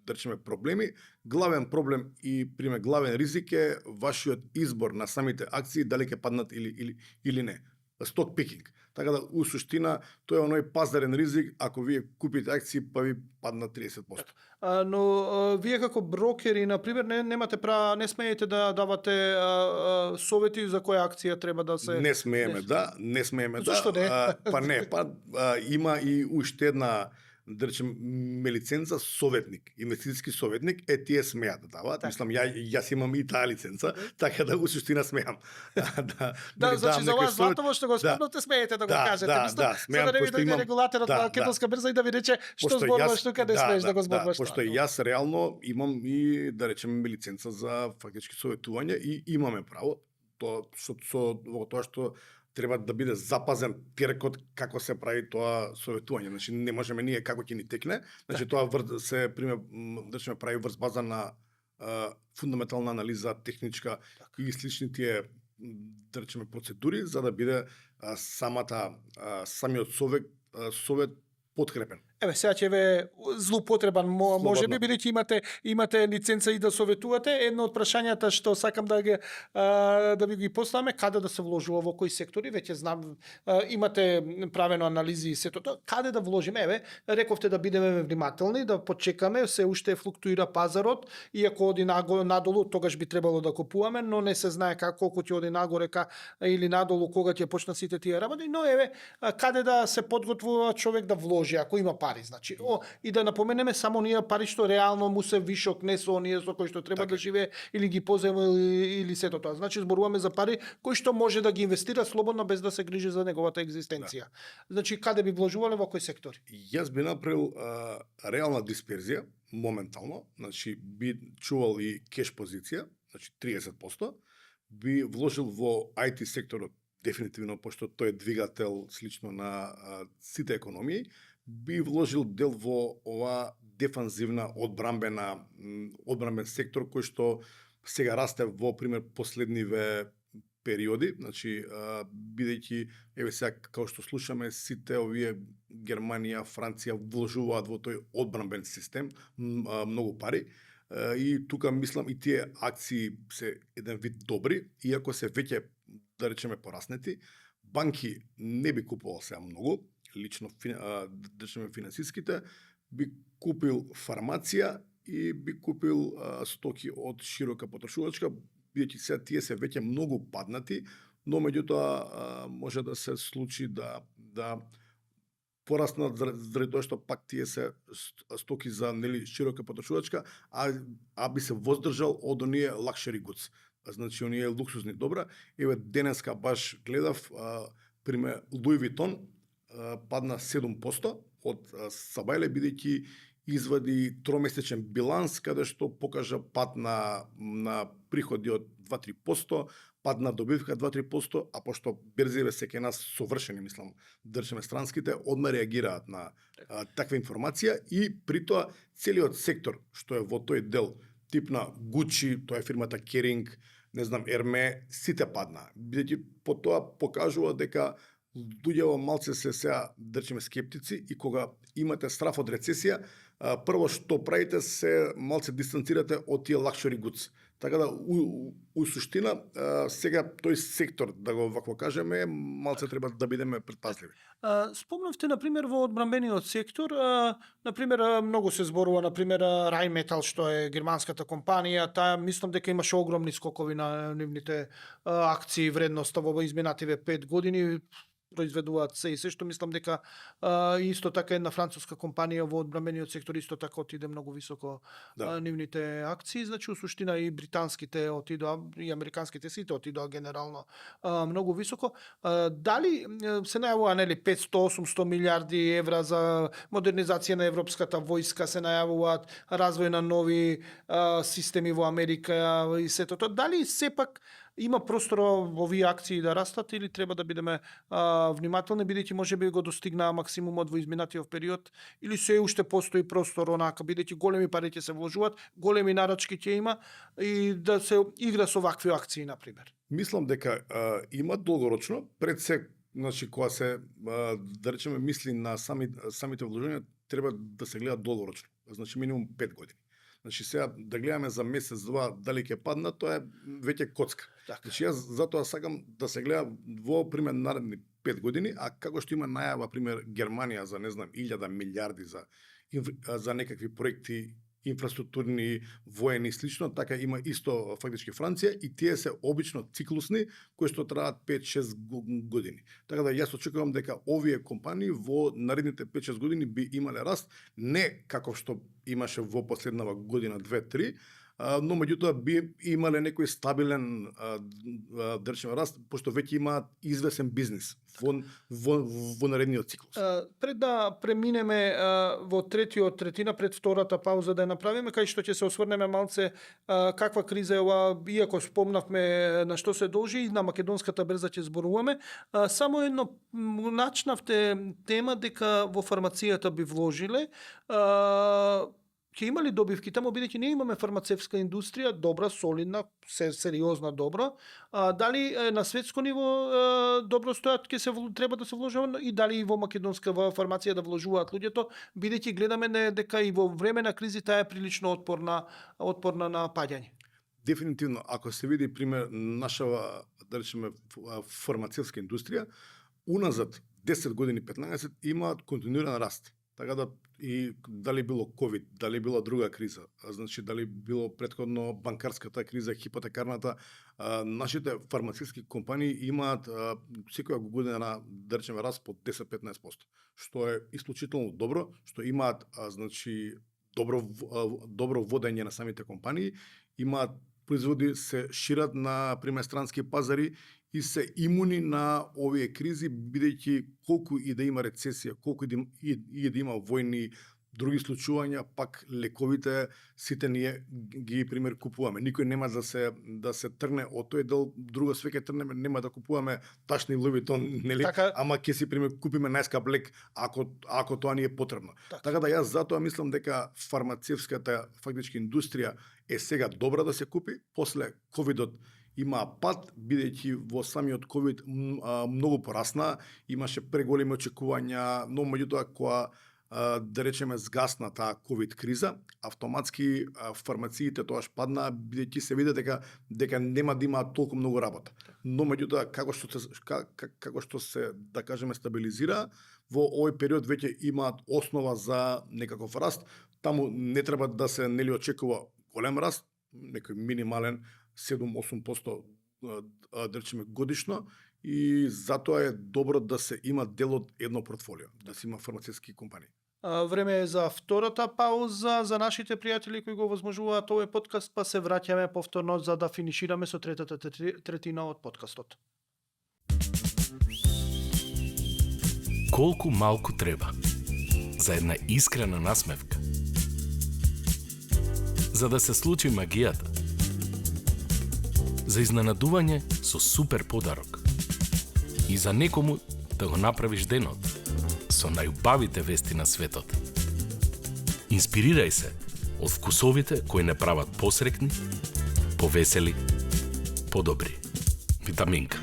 да речеме, проблеми. Главен проблем и главен ризик е вашиот избор на самите акции, дали ќе паднат или не. Stock picking. Така да, у суштина, тоа е оној пазарен ризик, ако вие купите акции, па ви паднат 30%. Но вие како брокери, например, немате права, не смеете да давате совети за која акција треба да се... Не смееме, не смееме, да. Зашто не? Има и уште една, да речем, лиценца советник, инвестициски советник, тие смеат да даваат. Мислам, јас имам и таа лиценца, така да у суштина смеам. Значи за вас златово што го спомнате, смеете да го кажете. Да, смеам, за да не ви дојде регулаторот на Македонска берза и да ви рече што зборуваш тука, не смееш да го зборуваш. Пошто јас реално имам и, да речем, лиценца за фактички советување и имаме право тоа што треба да биде запазен перкот како се прави тоа советување. Значи не можеме ние како ќе ни текне. Значи тоа се прави врз база на фундаментална анализа, техничка и слични тие, да речеме, процедури за да биде самиот совет подкрепен. Сега ќе ве злоупотребан можеби, бидејќи имате лиценца и да советувате. Едно од прашањата што сакам да ви ги поставаме, каде да се вложува, во кои сектори, веќе знам, имате правено анализи и сето тоа, каде да вложиме? Рековте да бидеме внимателни, да почекаме, се уште флуктуира пазарот, и ако оди надолу, тогаш би требало да купуваме, но не се знае колку ќе оди нагоре или надолу, кога ќе почнат сите тие работи, но каде да се подготвува човек да вложи, ако има пари, значи. И да напоменеме само ние пари што реално му се вишок, не со оние со кои што треба да живее или ги позема или сето тоа. Значи зборуваме за пари кои што може да ги инвестира слободно без да се грижи за неговата екзистенција. Значи каде би вложувале, во кои сектори? Јас би направил реална дисперзија моментално, значи би чувал и кеш позиција, значи 30%, би вложил во IT секторот дефинитивно, пошто тој е двигател слично на сите економии, би вложил дел во ова дефанзивна одбранбен сектор кој што сега расте во пример последниве периоди, значи бидејќи сега како што слушаме сите овие Германија, Франција вложуваат во тој одбранбен систем многу пари. И тука мислам и тие акции се еден вид добри, иако се веќе, да речеме, пораснети. Банки не би купувал сега многу, лично да речеме финансиските, би купил фармација и би купил стоки од широка потрошувачка, бидејќи се тие се веќе многу паднати, но меѓутоа може да се случи да пораснат заради тоа што пак тие се стоки за широка потрошувачка, а би се воздржал од оние luxury goods. Значи оние луксузни добра. Еве денеска баш гледав пример Louis Vuitton падна 7% од Сабајле, бидејќи извади тромесечен биланс каде што покажа пад на приходи од 2-3%, пад на добивка 2-3%, а пошто берзиве се ке нас совршени, мислам, држиме странските, одма реагираат на таква информација и при тоа целиот сектор што е во тој дел, тип на Gucci, тоа е фирмата Kering, не знам, Hermès, сите паднаа. Бидејќи по тоа покажува дека луѓето малце се сега држиме скептици и кога имате страф од рецесија, прво што правите се малце дистанцирате од тие luxury goods. Така да у суштина сега тој сектор, да го вако кажеме, малце треба да бидеме предпазливи. Спомнавте на пример во одбранбениот сектор, на пример многу се зборува на пример Rheinmetall, што е германската компанија, таа мислам дека имаше огромни скокови на нивните акции, вредноста во изминативе 5 години. Произведуваат се и се што мислам дека исто така една француска компанија во одбранбениот сектор исто така отиде многу високо нивните акции, значи у суштина и британските отидоа и американските сите отидоа генерално многу високо. Дали се најавува 500-800 милиарди евра за модернизација на европската војска, се најавуваат развој на нови системи во Америка и сето тоа. Дали сепак има простор во овие акции да растат или треба да бидеме внимателни, бидејќи можеби го достигнаа максимумот во изминатиот период, или се уште постои простор онака, бидејќи големи пари ќе се вложуваат, големи нарачки ќе има и да се игра со вакви акции, например? Мислам дека има долгорочно, пред се, значи кога се да речеме мисли на самите вложувања, треба да се гледа долгорочно, значи минимум 5 години. Значи сега да гледаме за месец-два дали ќе паднат, тоа е веќе коцка. Значи јас затоа сакам да се гледа во пример наредни 5 години, а како што има најава пример Германија за не знам 1000 милиарди за некакви проекти инфраструктурни, воени и слично, така има исто фактички Франција и тие се обично циклусни кои што траат 5-6 години. Така да јас очекувам дека овие компании во наредните 5-6 години би имале раст, не како што имаше во последнава година 2-3, но меѓутоа би имале некој стабилен државен раст, пошто веќе имаат извесен бизнис во наредниот циклус. Пред да преминеме во третиот третина, пред втората пауза да ја направиме, кај што ќе се осврнеме малце каква криза е ова, иако спомнавме на што се должи, и на македонската берза ќе зборуваме. Само едно начнавте тема дека во фармацијата би вложиле, ќе има ли добивки таму, бидејќи не имаме фармацевска индустрија, добра, солидна, сериозна, добра. Дали на светско ниво добро стојат, треба да се вложува и дали и во македонска фармација да вложуваат луѓето, бидејќи гледаме дека и во време на кризи таа е прилично отпорна на паѓање. Дефинитивно, ако се види пример нашава, да речеме, фармацевска индустрија, уназад 10 години, 15 имаат континуиран раст. Така да и дали било COVID, дали била друга криза, значи дали било претходно банкарската криза, хипотекарната, нашите фармацевски компании имаат секоја година да речеме раст по 10-15%, што е исклучително добро, што имаат значи добро водење на самите компании, имаат производи се шират на пример странски пазари и се имуни на овие кризи, бидејќи колку и да има рецесија, колку и да има војни, други случувања, пак лековите сите ние ги пример купуваме. Никој нема да се трне од тој дел, друго све ќе трнеме, нема да купуваме ташни Louis Vuitton, нели? Така... Ама ќе си пример купиме најскап лек ако тоа ни е потребно. Така да јас затоа мислам дека фармацевската фактички индустрија е сега добра да се купи, после ковидот има пат, бидејќи во самиот ковид многу порасна, имаше преголеми очекувања, но меѓутоа кога да речеме згасна таа ковид криза, автоматски фармациите тоаш паднаа бидејќи се види дека нема да имаат толку многу работа. Но меѓутоа како што се да кажеме стабилизира, во овој период веќе имаат основа за некаков раст. Таму не треба да се нели очекува голем раст, некој минимален 7-8% да речеме годишно, и затоа е добро да се има дел од едно портфолио, да се има фармацевски компании. Време е за втората пауза за нашите пријатели кои го возможуваат овој подкаст, па се враќаме повторно за да финишираме со третата третина од подкастот. Колку малку треба за една искрена насмевка, за да се случи магијата, за изненадување со супер подарок и за некому да го направиш денот со најубавите вести на светот. Инспирирај се од вкусовите кои не прават посрекни, повесели, подобри. Витаминка.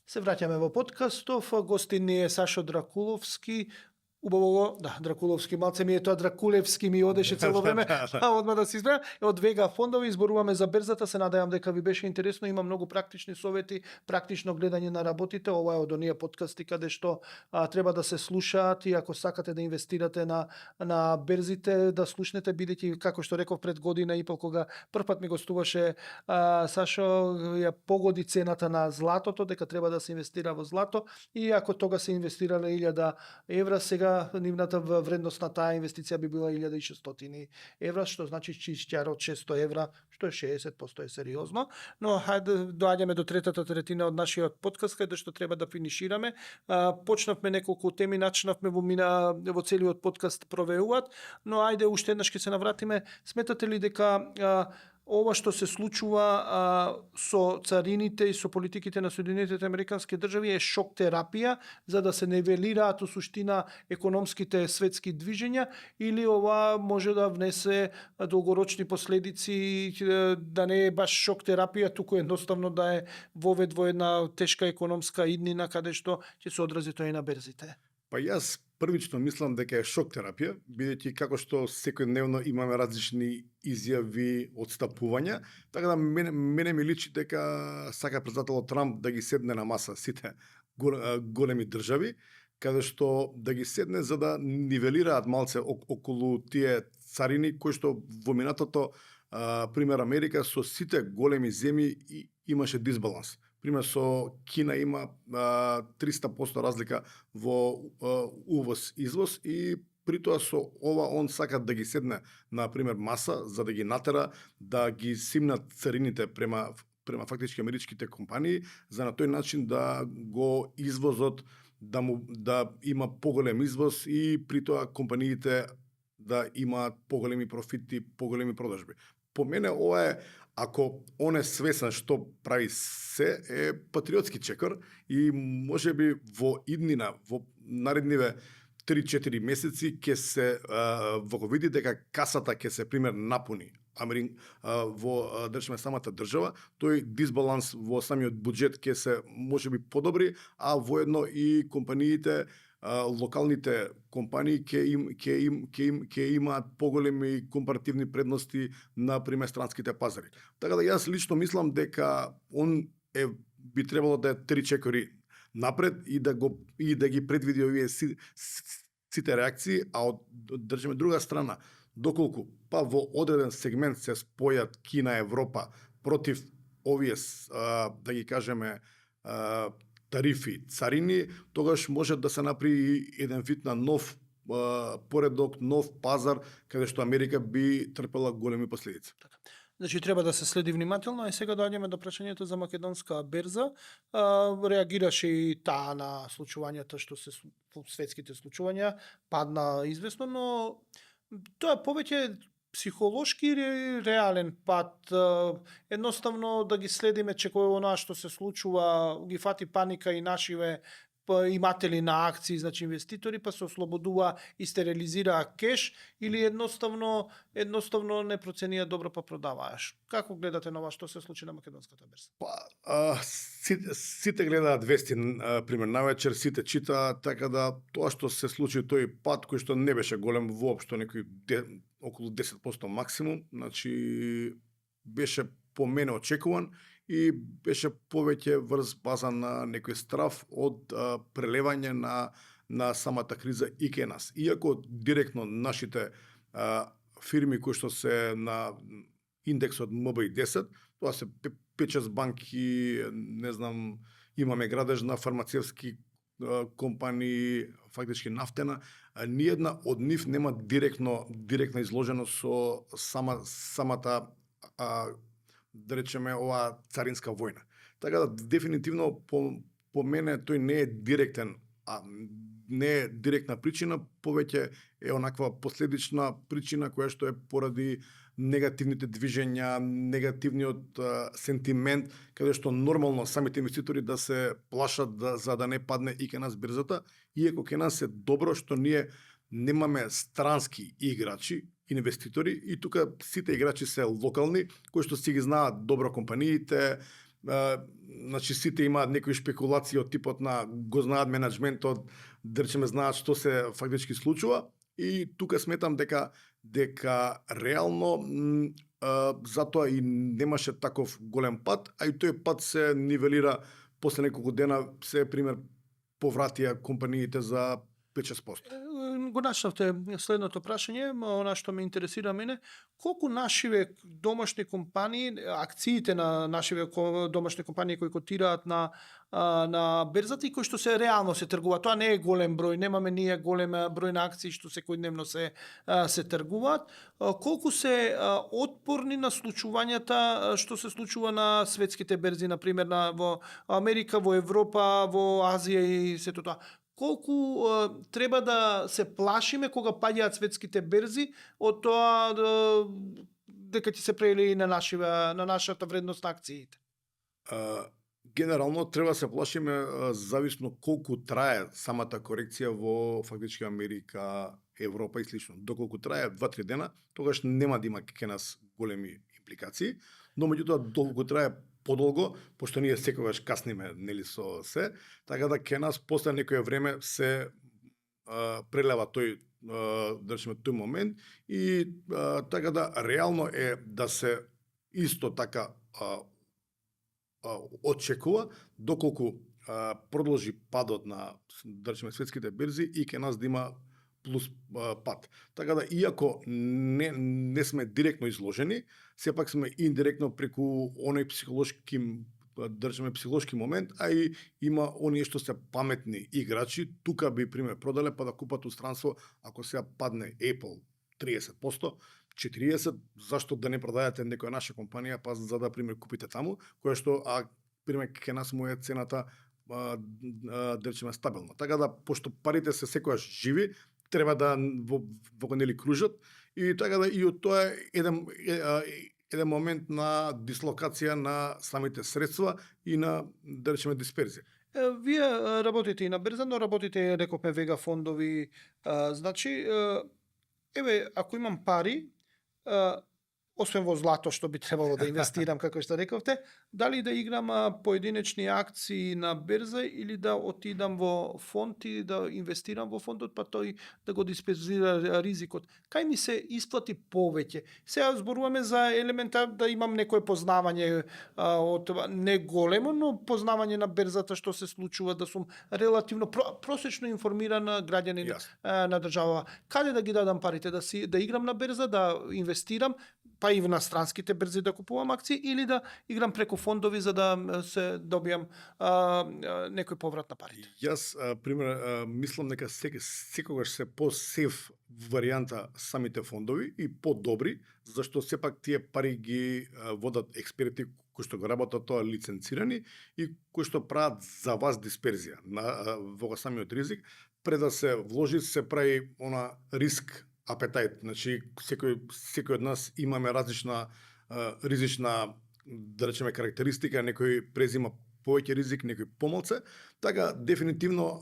Се враќаме во подкастов. Гостин ни е Сашо Дракуловски. Убаво, да, Дракуловски, малце ми е тоа Дракулевски ми одеше цело време, одма да се избере. Од Вега фондови изборуваме за берзата, се надевам дека ви беше интересно, има многу практични совети, практично гледање на работите. Ова е од оние подкасти каде што треба да се слушаат, и ако сакате да инвестирате на берзите, да слушнете, бидејќи како што реков пред година и пол кога првпат ми гостуваше Сашо, ја погоди цената на златото, дека треба да се инвестира во злато, и ако тога се инвестирале 1000 евра, сега нивната вредност на таа инвестиција би била 1600 евра, што значи чистјар од 600 евра, што е 60% е сериозно. Но хајде доаѓаме до третата третина од нашиот подкаст, каде што треба да финишираме. Почнавме неколку теми, начнавме во целиот подкаст провеуваат, но ајде уште еднаш ќе се навратиме. Сметате ли дека ова што се случува со царините и со политиките на Соединетите Американски држави е шок терапија за да се нивелираат у суштина економските светски движења, или ова може да внесе долгорочни последици, да не е баш шок терапија, туку едноставно да е вовед во една тешка економска иднина каде што ќе се одрази тоа и на берзите? Па јас првично мислам дека е шок терапија, бидејќи како што секојдневно имаме различни изјави, отстапувања, така да мене ми личи дека сака председателот Трамп да ги седне на маса сите големи држави, каде што да ги седне за да нивелираат малце околу тие царини кои што во минатото, пример Америка со сите големи земји имаше дисбаланс. Пример, со Кина има 300% разлика во увоз-извоз, и при тоа со ова он сака да ги седне на пример маса за да ги натера да ги симнат царините према фактички америчките компании, за на тој начин да го извозот да има поголем извоз и при тоа компаниите да имаат поголеми профити, поголеми продажби. По мене ова е, ако он е свесен што прави се, е патриотски чекор, и може би во иднина, во наредниве 3-4 месеци ќе се во го види дека касата ќе се пример напуни во речеме самата држава, тој дисбаланс во самиот буџет ќе се можеби подобри, а воедно и компаниите, локалните компании ќе имаат поголеми компаративни предности на пример странските пазари. Така да јас лично мислам дека он би требало да е 3 чекори напред и да ги предвиди овие сите реакции, а од друга страна, доколку па во одреден сегмент се спојат Кина, Европа против овие, да ги кажеме, тарифи, царини, тогаш може да се направи еден вид на нов поредок, нов пазар, каде што Америка би трпела големи последици. Значи треба да се следи внимателно, и сега доаѓаме до прашањето за македонска берза. Реагираше и таа на случувањата што се светските случувања, падна известно, но тоа повеќе психолошки или реален пат. Едноставно да ги следиме, че кој онаа што се случува, ги фати паника и нашиве иматели на акции, значи инвеститори, па се ослободува и стерилизираа кеш или едноставно не проценија добро па продавааш. Како гледате на ова што се случи на македонската берза? Сите гледаат вести, пример навечер, сите читаат, така да тоа што се случи тој пат кој што не беше голем воопшто, некој околу 10% максимум, значи беше по мене очекуван и беше повеќе врз база на некој страв од прелевање на самата криза и кај нас. Иако директно нашите фирми кои што се на индексот МБИ-10, тоа се 5-6 банки, не знам, имаме градеж на фармацевски компании, фактички нафтена, ниедна од нив нема директна изложеност со самата да речеме оваа царинска војна. Така да дефинитивно по мене тој не е директен, не е директна причина, повеќе е онаква последична причина која што е поради негативните движења, негативниот сентимент, каде што нормално самите инвеститори да се плашат за да не падне и кај нас берзата, иако кај нас е добро што ние немаме странски играчи, инвеститори, и тука сите играчи се локални, кои што си ги знаат добро компаниите, значи сите имаат некои шпекулации од типот на го знаат менеджментот, да речеме знаат што се фактички случува, и тука сметам дека реално затоа и немаше таков голем пат, а и тој пат се нивелира после неколку дена, се пример повратија компаниите за 5-6%. Го начнавте следното прашање, она што ме интересира мене, колку нашиве домашни компании, акциите на нашиве домашни компании кои котираат на берзата и кои што се реално се тргуваат. Тоа не е голем број, немаме ние голем број на акции што секојдневно се тргуваат. Колку се отпорни на случувањата што се случува на светските берзи, на пример во Америка, во Европа, во Азија и сето тоа. Колку треба да се плашиме кога паѓаат светските берзи од тоа дека ќе се прелие на нашата вредност на акциите? Генерално треба се плашиме зависно колку трае самата корекција во фактички Америка, Европа и слично. Доколку трае 2-3 дена, тогаш нема да има кај нас големи импликации, но меѓутоа доколку трае подолго, пошто ние секогаш касниме, нели, со се, така да кај нас после некое време се прелева тој, да речеме, тој момент, и така да реално е да се исто така очекува доколку продолжи падот на, да речеме, светските берзи и кај нас да има плюс пат. Така да, иако не сме директно изложени, сепак сме индиректно преку оној психолошки, да речеме, психолошки момент, а и има оние што се паметни играчи, тука би, пример, продале па да купат устранство, ако сега падне Apple 30%, 40%, зашто да не продајате некоја наша компанија, па за да, пример, купите таму, која што, пример, ке нас му е цената, да речеме, стабилна. Така да, пошто парите се секојаш живи, треба да во нели кружат, и така да и од тоа е еден момент на дислокација на самите средства и на, да речеме, дисперзија. Вие работите и на берза, но работите, рековме, вега фондови, значи, еве, ако имам пари, освен во злато што би требало да инвестирам, како што рековте, дали да играм поединечни акции на берза или да отидам во фонд и да инвестирам во фондот, па тој да го дисперзира ризикот. Кај ми се исплати повеќе? Сега зборуваме за елементар да имам некое познавање од не големо, но познавање на берзата што се случува, да сум релативно просечно информиран граѓанин на држава. Каде да ги дадам парите? Да играм на берза, да инвестирам, па и на странските берзи да купувам акции, или да играм преку фондови за да се добијам некој поврат на парите? Јас, пример, мислам дека секогаш се по-сеф варијанта самите фондови и по-добри, зашто сепак тие пари ги водат експерти кои што го работат тоа лиценцирани и кои што прават за вас дисперзија во самиот ризик. Пред да се вложи, се прави риск апетајт, значи секој од нас имаме различна ризична, да речеме, карактеристика, некој презима повеќе ризик, некој помалце, така дефинитивно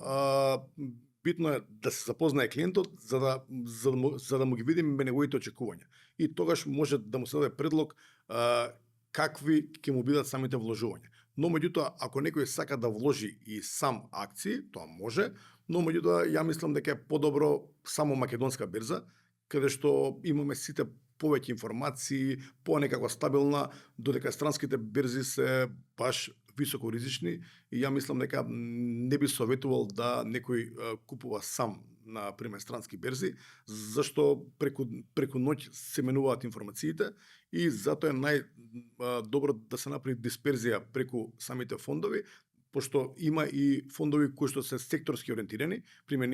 битно е да се запознае клиентот за да му ги видиме неговите очекувања. И тогаш може да му се даде предлог какви ќе му бидат самите вложувања. Но меѓутоа, ако некој сака да вложи и сам акции, тоа може, но меѓутоа ја мислам дека е подобро само македонска берза, каде што имаме сите повеќе информации, понекако стабилна, додека странските берзи се баш високо ризични и ја мислам дека не би советувал да некој купува сам на пример странски берзи, зашто преку ноќ се менуваат информациите и затоа е најдобро да се направи дисперзија преку самите фондови, пошто има и фондови кои што се секторски ориентирани. Пример,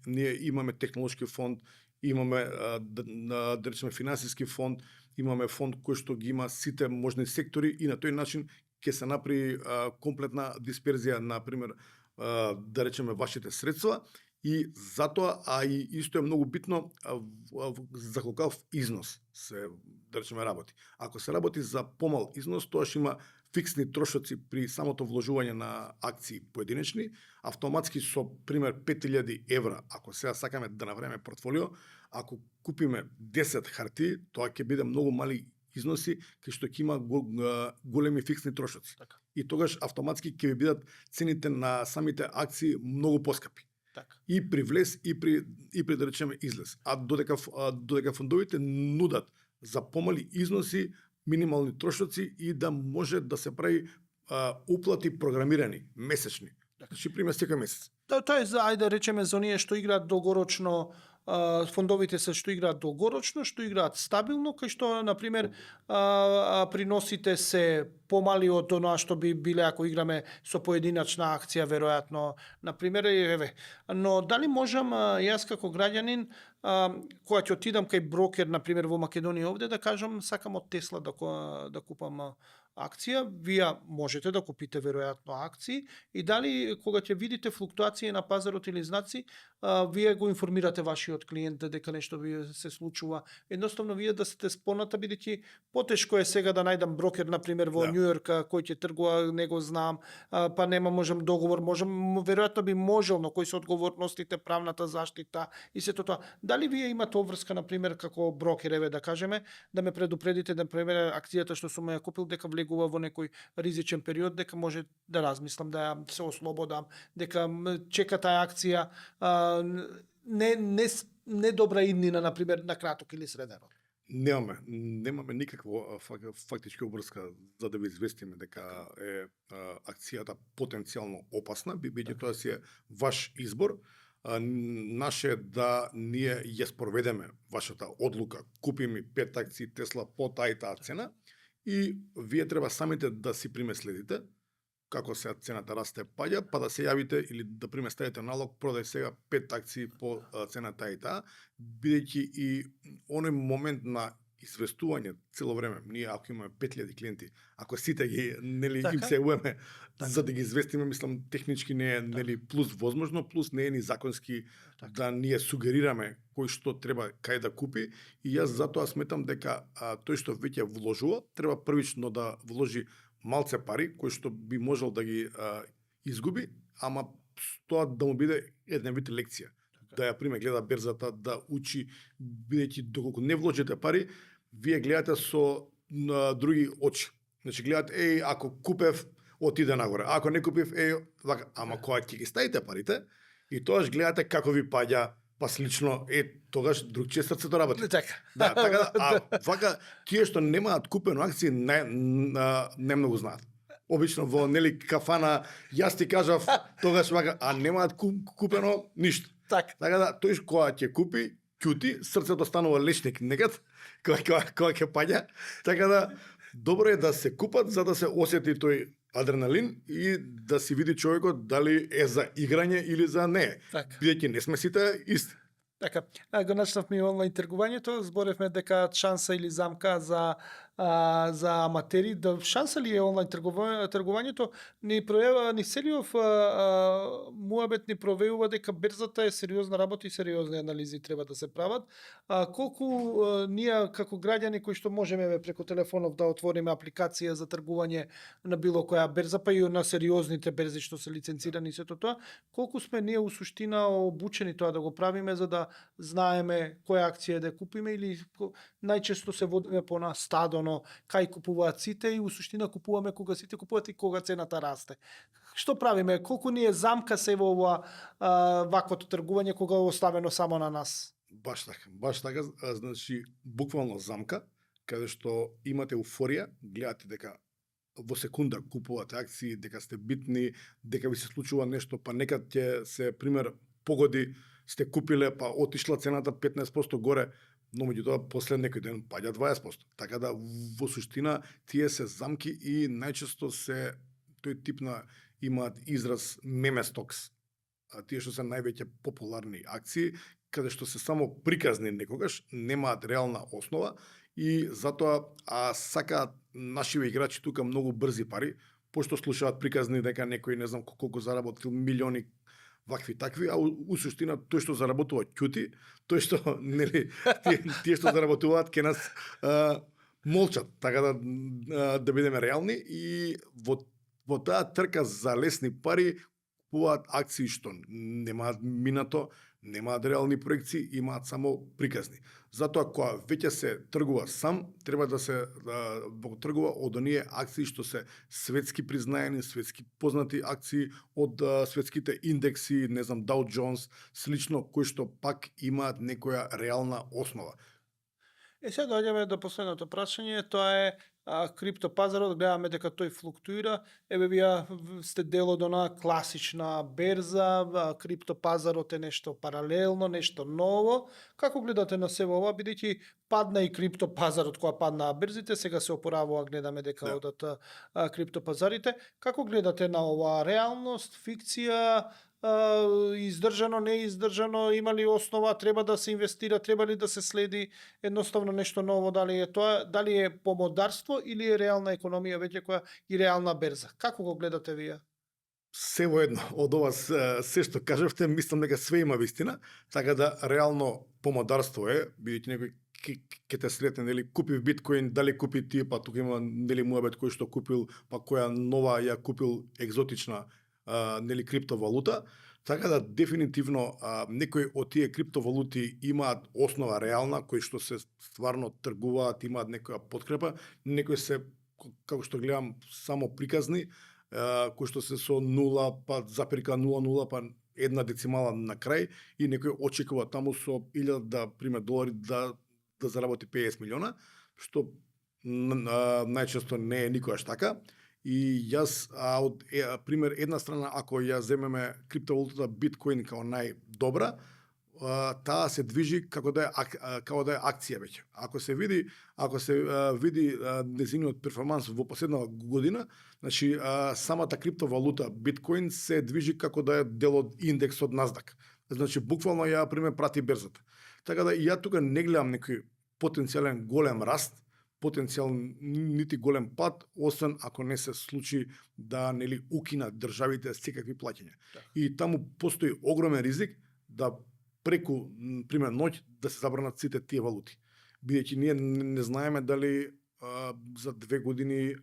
ние имаме технолошки фонд, имаме да речеме финансиски фонд, имаме фонд кој што ги има сите можни сектори и на тој начин ќе се направи комплетна дисперзија на пример да речеме вашите средства и затоа и исто е многу битно за колкав износ се да речеме работи. Ако се работи за помал износ, тоаш има фиксни трошоци при самото вложување на акции поединечни, автоматски со пример 5000 евра, ако сега сакаме да направиме портфолио, ако купиме 10 харти, тоа ќе биде многу мали износи, кај што ќе има големи фиксни трошоци. Така. И тогаш автоматски ќе ви бидат цените на самите акции многу поскапи. Така. И при влез и при да речеме излез. А додека фондовите нудат за помали износи, минимални трошоци и да може да се прави уплати програмирани месечни. Значи пример секој месец. Тоа е за ајде речеме за оние што играат долгорочно, фондовите се што играат долгорочно, што играат стабилно, кај што на пример приносите се помали од оноа што би биле ако играме со поединачна акција веројатно, на пример, еве. Но дали можам јас како граѓанин кога ќе отидам кај брокер на пример во Македонија овде да кажам сакам од Тесла да купам акција, вие можете да купите веројатно акции и дали кога ќе видите флуктуации на пазарот или знаци, вие го информирате вашиот клиент дека нешто ви се случува. Едноставно вие да сте споната бидејќи потешко е сега да најдам брокер на пример во Њу Јорк кој ќе тргува, не го знам, па нема можам договор, веројатно би можел, но кои се одговорностите, правната заштита и сето тоа. Дали вие имате обврска на пример како брокер, еве да кажеме, да ме предупредите да пример акцијата што сум ја купил дека влегува во некој ризичен период, дека може да размислам да ја се ослободам, дека чека таа акција не добра иднина на пример на краток или среден рок. Немаме никаква фактички обврска за да ви известиме дека е акцијата потенцијално опасна, бидејќи тоа си е ваш избор. Наше да ние ја спроведеме вашата одлука, купиме 5 акции Тесла по таа и таа цена и вие треба самите да си примеследите како се цената расте паѓа, па да се јавите или да приместавите налог, продај сега 5 акции по цената и таа, бидејќи и оној момент на известување цело време, ние ако имаме 5000 клиенти, ако сите ги им се уеме за да ги известиме, мислам технички не е плюс возможно, плюс не е ни законски да ние сугерираме кој што треба кај да купи и јас затоа сметам дека тој што веќе вложува треба првично да вложи малце пари кои што би можел да ги изгуби, ама тоа да му биде една вид лекција. Да ја приме гледа берзата, да учи, бидејќи доколку не вложите пари, вие гледате со други очи. Значи гледате, ако купев, отиде нагоре. Ако не купив, ама кога ќе ги ставите парите, и тогаш гледате како ви паѓа, па слично, тогаш другчие срцето работи. Така. Да, така вака, тие што немаат купено акции, не многу знаат. Обично во кафана, јас ти кажав, тогаш вака, а немаат купено ништо. Така да, тој кога ќе купи, ќути, срцето станува лечник некад, кога ќе паѓа. Така да, добро е да се купат за да се осети тој адреналин и да си види човекот дали е за играње или за не. Бидејќи не сме сите исти. Така, го начнавме онлайн тргувањето, зборевме дека шанса или замка за за аматери, да шанса ли е онлайн тргувањето? Ни пројава, ни Селиов муабет ни провеува дека берзата е сериозна работа и сериозни анализи треба да се прават. Колку ние како граѓани кои што можеме преку телефонов да отвориме апликација за тргување на било која берза, па и на сериозните берзи што се лиценцирани и сето тоа, колку сме ние у суштина обучени тоа да го правиме за да знаеме која акција да купиме, или најчесто се водиме по на стадоно кај купуваат сите и у суштина купуваме кога сите купуваат и кога цената расте. Што правиме? Колку ни е замка се во ова ваквото тргување кога е оставено само на нас? Баш така, значи буквално замка, каде што имате еуфорија, гледате дека во секунда купувате акции, дека сте битни, дека ви се случува нешто, па нека ќе се пример погоди, сте купиле, па отишла цената 15% горе, но меѓутоа после некој ден паѓа 20%. Така да во суштина тие се замки и најчесто се тој тип на имаат израз меме стокс. Тие што се највеќе популарни акции, каде што се само приказни некогаш, немаат реална основа и затоа сакаат нашиве играчи тука многу брзи пари, пошто слушаат приказни дека некој не знам колку заработил милиони вакви такви, а у суштина тој што заработува ќути, тој што нели тие што заработуваат ке нас молчат, така да бидеме реални и во таа трка за лесни пари купуваат акции што немаат минато, немаат реални проекции, имаат само приказни. Затоа кога веќе се тргува сам, треба да се тргува од оние акции што се светски признаени, светски познати акции од светските индекси, не знам, Dow Jones, слично, кои што пак имаат некоја реална основа. Сега доаѓаме до последното прашање, тоа е криптопазарот, гледаме дека тој флуктуира. Еве вие сте дел од она класична берза, криптопазарот е нешто паралелно, нешто ново. Како гледате на себе ова, бидејќи падна и криптопазарот кога паднаа берзите, сега се опоравува, гледаме дека одат криптопазарите. Како гледате на ова реалност, фикција, издржано, неиздржано, има ли основа, треба да се инвестира, треба ли да се следи едноставно нешто ново, дали е тоа, дали е помодарство или е реална економија веќе која и реална берза? Како го гледате вие? Се воедно од ова се што кажавте, мислам дека све има вистина, така да реално помодарство е, бидејќи некој ке те сретне, нели, купив биткоин, дали купи тие, па тука има, нели, муабет кој што купил, па која нова ја купил екзотична нели криптовалута, така да дефинитивно некои од тие криптовалути имаат основа реална, кои што се стварно тргуваат, имаат некоја подкрепа, некои се, како што гледам, само приказни, кои што се со 0, па запирка 0,0, па една децимала на крај и некој очекува таму со 1000 пример долари да заработи 50 милиона, што најчесто не е никогаш така. И јас, пример, една страна, ако ја земеме криптовалутата биткоин као најдобра, таа се движи како да е акција веќе. Ако се види незиниот перформанс во последната година, значи самата криптовалута биткоин се движи како да е дел од индексот Насдак. Значи буквално ја пример прати берзата. Така да ја тука не гледам некој потенцијален голем раст, потенцијал нити голем пат, освен ако не се случи да нели укинат државите секакви плаќања. И таму постои огромен ризик да преку пример ноќ да се забранат сите тие валути. Бидејќи ние не знаеме дали за 2 години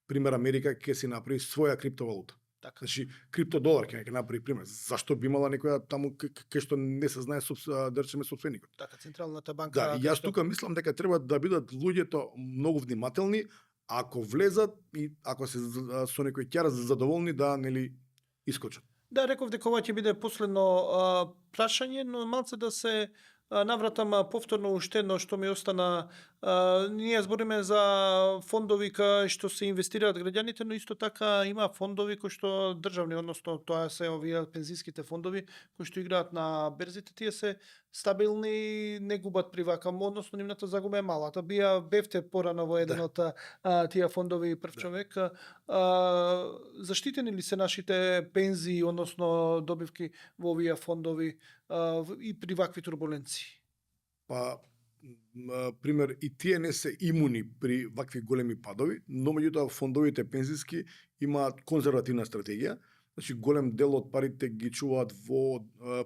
пример Америка ќе си направи своја криптовалута. Така. Значи криптодолар ќе направи пример. Зашто би имала некоја таму кај што не се знае да речеме собственикот. Така, централната банка. Да, и јас тука мислам дека треба да бидат луѓето многу внимателни, ако влезат и ако се со некој ќар задоволни да нели искочат. Да, реков дека ова ќе биде последно прашање, но малце да се навратам повторно уште едно што ми остана. Ние збориме за фондови кај што се инвестираат граѓаните, но исто така има фондови кои што државни, односно тоа се овие пензиските фондови кои што играат на берзите, тие се стабилни, не губат привака, односно нивната загуба е мала. Бевте порано во еден од тие фондови прв човек. Заштитени ли се нашите пензии, односно добивки во овие фондови и при вакви турбуленции? Па пример, и тие не се имуни при вакви големи падови, но меѓутоа фондовите пензиски имаат конзервативна стратегија. Значи голем дел од парите ги чуваат во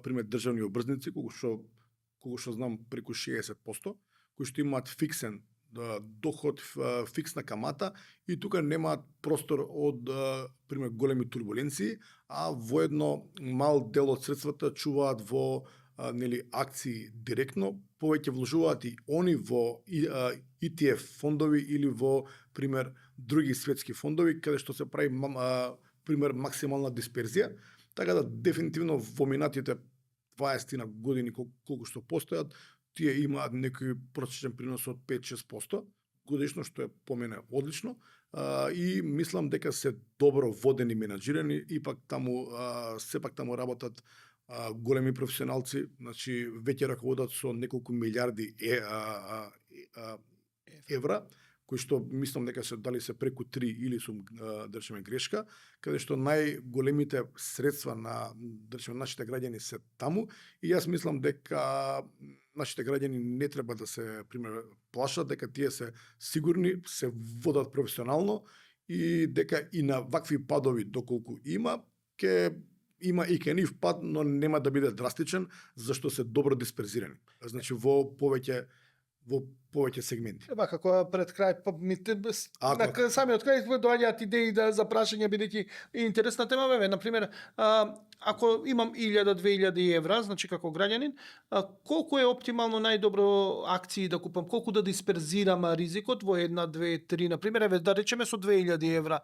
пример државни обрзници, колку што знам преку 60%, кои што имаат фиксен доход, фиксна камата и тука немаат простор од пример големи турбуленции, а воедно мал дел од средствата чуваат во акции директно, повеќе вложуваат и они во ETF фондови или во пример други светски фондови каде што се прави пример максимална дисперзија, така да дефинитивно во минатите 20 години колку што постојат, тие имаат некој просечен принос од 5-6% годишно, што е по мене одлично, и мислам дека се добро водени, менаџирани, сепак таму работат големи професионалци, значи веќе раководат со неколку милиарди евра, кои што мислам дека дали се преку 3 или сум да речеме грешка, каде што најголемите средства на нашите граѓани се таму, и јас мислам дека нашите граѓани не треба да се пример плашат, дека тие се сигурни, се водат професионално и дека и на вакви падови доколку има и ке нив пад, но нема да биде драстичен, зашто се добро дисперзирани. Значи во повеќе сегменти. Како пред крај, на самиот крај доаѓаат идеи за прашање, бидејќи интересна тема бе, например, ако имам 1000-2000 евра, значи како граѓанин, колку е оптимално најдобро акции да купам, колку да дисперзирам ризикот во 1, 2, 3, например, еве да речеме со 2000 евра,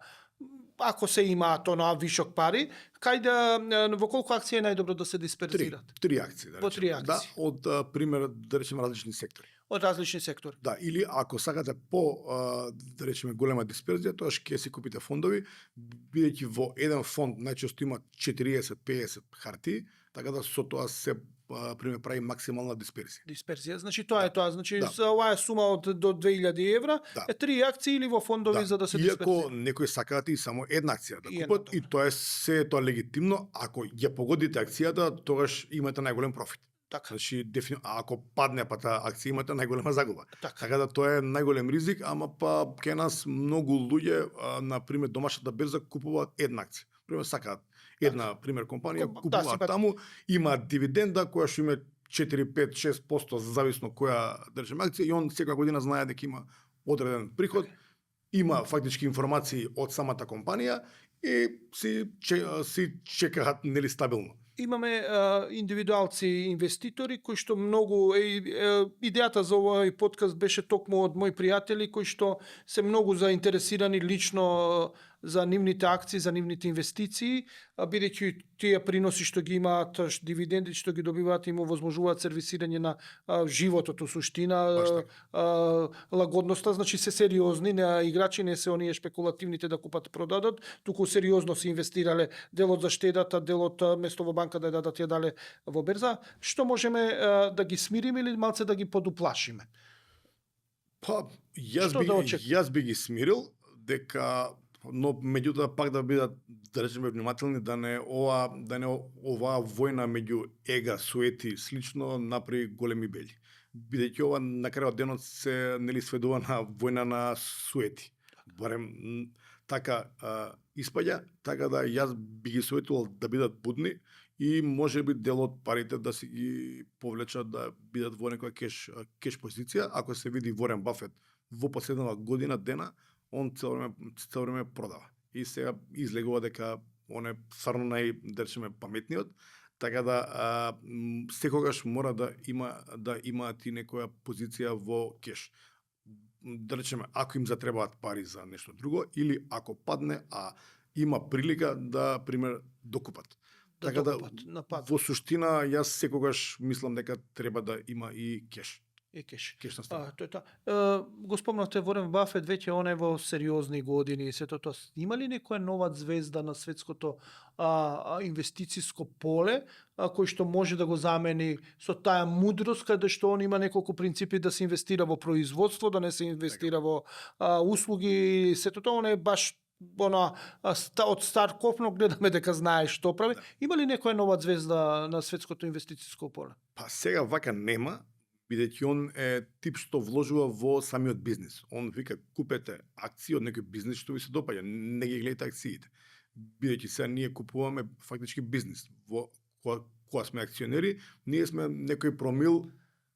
ако се имаат вишок пари, во колку акции е најдобро да се дисперзират? Три акции, да речеме. Во 3 акции. Да, од пример, да речеме различни сектори. Од различни сектори. Да, или ако сакате да речеме голема дисперзија, тоа ќе си купите фондови, бидејќи во еден фонд најчесто има 40-50 хартии, така да со тоа се пример прави максимална дисперзија. Дисперзија, значи тоа е тоа, значи Да. за оваа сума од до 2000 евра Да. е 3 акции или во фондови за да се Иако дисперзира. некои сакаат и само една акција да И купат, една, и тоа е тоа легитимно, ако ја погодите акцијата, тогаш имате најголем профит. Така. Значи, а ако падне па таа акција, имате најголема загуба. Така. Така да тоа е најголем ризик, ама па кај нас многу луѓе, на пример домашната берза, купуваат една акција. Пример сакаат една пример компанија, купуваат таму, имаат дивиденда која што има 4, 5, 6% зависно која држим акција, и он секоја година знае дека има одреден приход, има фактички информации од самата компанија и си чекаат нели стабилно. Имаме индивидуалци инвеститори кои што многу идејата за овој подкаст беше токму од мои пријатели кои што се многу заинтересирани лично за нивните акции, за нивните инвестиции, бидејќи тие приноси што ги имаат, дивиденди што ги добиваат, им овозможуваат сервисирање на животот у суштина, лагодноста, значи се сериозни, на играчи не се оние шпекулативните да купат продадат, туку сериозно се инвестирале делот за штедата, делот место во банка да дадат ја дале во берза. Што можеме да ги смириме или малце да ги подуплашиме? Па, јас би ги смирил, дека но меѓутоа пак да бидат, да речеме, внимателни да не оваа војна меѓу ега, суети, слично направи големи бели. Бидејќи ова на крајот денот се нели сведува на војна на суети. Барем така испаѓа, така да јас би ги советувал да бидат будни и можеби дел од парите да си ги повлечат да бидат во некоја кеш позиција. Ако се види Ворен Бафет во последнава година дена, он цело време продава. И сега излегува дека он е стварно да речеме паметниот, така да секогаш мора да имаат и некоја позиција во кеш. Да речеме, ако им затребаат пари за нешто друго, или ако падне, а има прилика да, пример, докупат. Така да, во суштина, јас секогаш мислам дека треба да има и кеш. Кеш. Кеш на страна. Тоа е тоа. Го спомнавте Ворен Бафет, веќе он е во сериозни години и сето тоа. Има ли некоја нова звезда на светското инвестициско поле, кој што може да го замени со таа мудрост, каде што он има неколку принципи да се инвестира во производство, да не се инвестира во услуги, сето тоа, он е баш од стар копно гледаме дека знае што прави. Има ли некоја нова звезда на светското инвестициско поле? Па сега вака нема, бидејќи он е тип што вложува во самиот бизнис. Он вика купете акции од некој бизнис што ви се допаѓа, не ги гледате акциите. Бидејќи сега ние купуваме фактички бизнис. Кога сме акционери, ние сме некој промил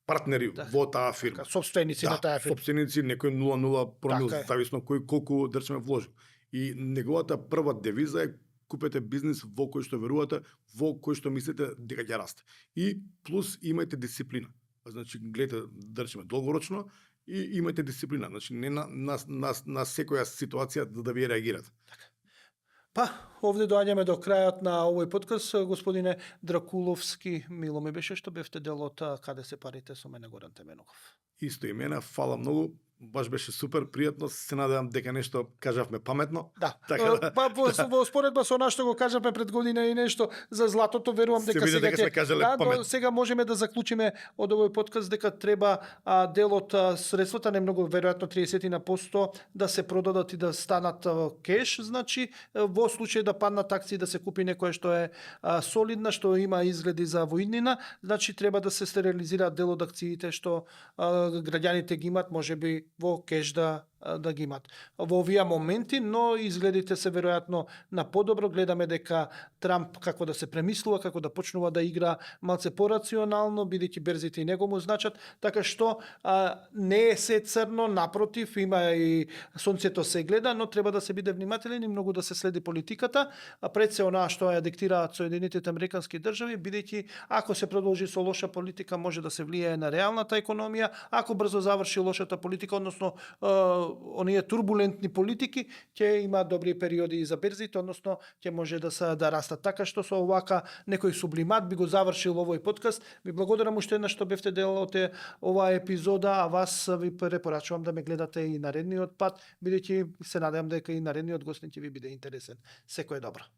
партнери во таа фирма. Собственици на таа фирма. Собственици, некој 0,0 промил, Така е. зависно кој колку речеме вложи. И неговата прва девиза е купете бизнис во кој што верувате, во кој што мислите дека ќе расте. И плюс имајте дисциплина. Значи гледате да речеме долгорочно и имајте дисциплина. Значи не на секоја ситуација да ви реагирате. Па, овде доаѓаме до крајот на овој подкаст. Господине Дракуловски, мило ми беше што бевте дел од Каде се парите со мене Горан Теменогов. Исто и мене, фала многу. Баш беше супер пријатно, се надевам дека нешто кажавме паметно. Да, Така па во споредба со нас што го кажавме пред година и нешто за златото, верувам Се дека види сега дека сме кажале паметно. сега можеме да заклучиме од овој подкаст дека треба дел од средствата, не многу, веројатно 30% да се продадат и да станат кеш, значи во случај да паднат акции, да се купи некоја што е солидна, што има изгледи за воиднина, значи треба да се стерилизираат дел од акциите што граѓаните ги имат, можеби во кеш да ги имат во овие моменти, но изгледите се веројатно на подобро. Гледаме дека Трамп како да се премислува, како да почнува да игра малце порационално, бидејќи берзите и него му значат, така што не е се црно, напротив, има и сонцето се гледа, но треба да се биде внимателен и многу да се следи политиката, пред се онаа што ја диктираат Соединетите Американски држави, бидејќи ако се продолжи со лоша политика може да се влијае на реалната економија, ако брзо заврши лошата политика, односно оние турбулентни политики, ќе има добри периоди и за берзите, односно ќе може да растат. Така што со овака некој сублимат би го завршил овој подкаст. Ви благодарам уште еднаш што бевте дел од оваа епизода, а вас ви препорачувам да ме гледате и наредниот пат, бидејќи се надевам дека и наредниот гостин ќе ви биде интересен. Секое добро.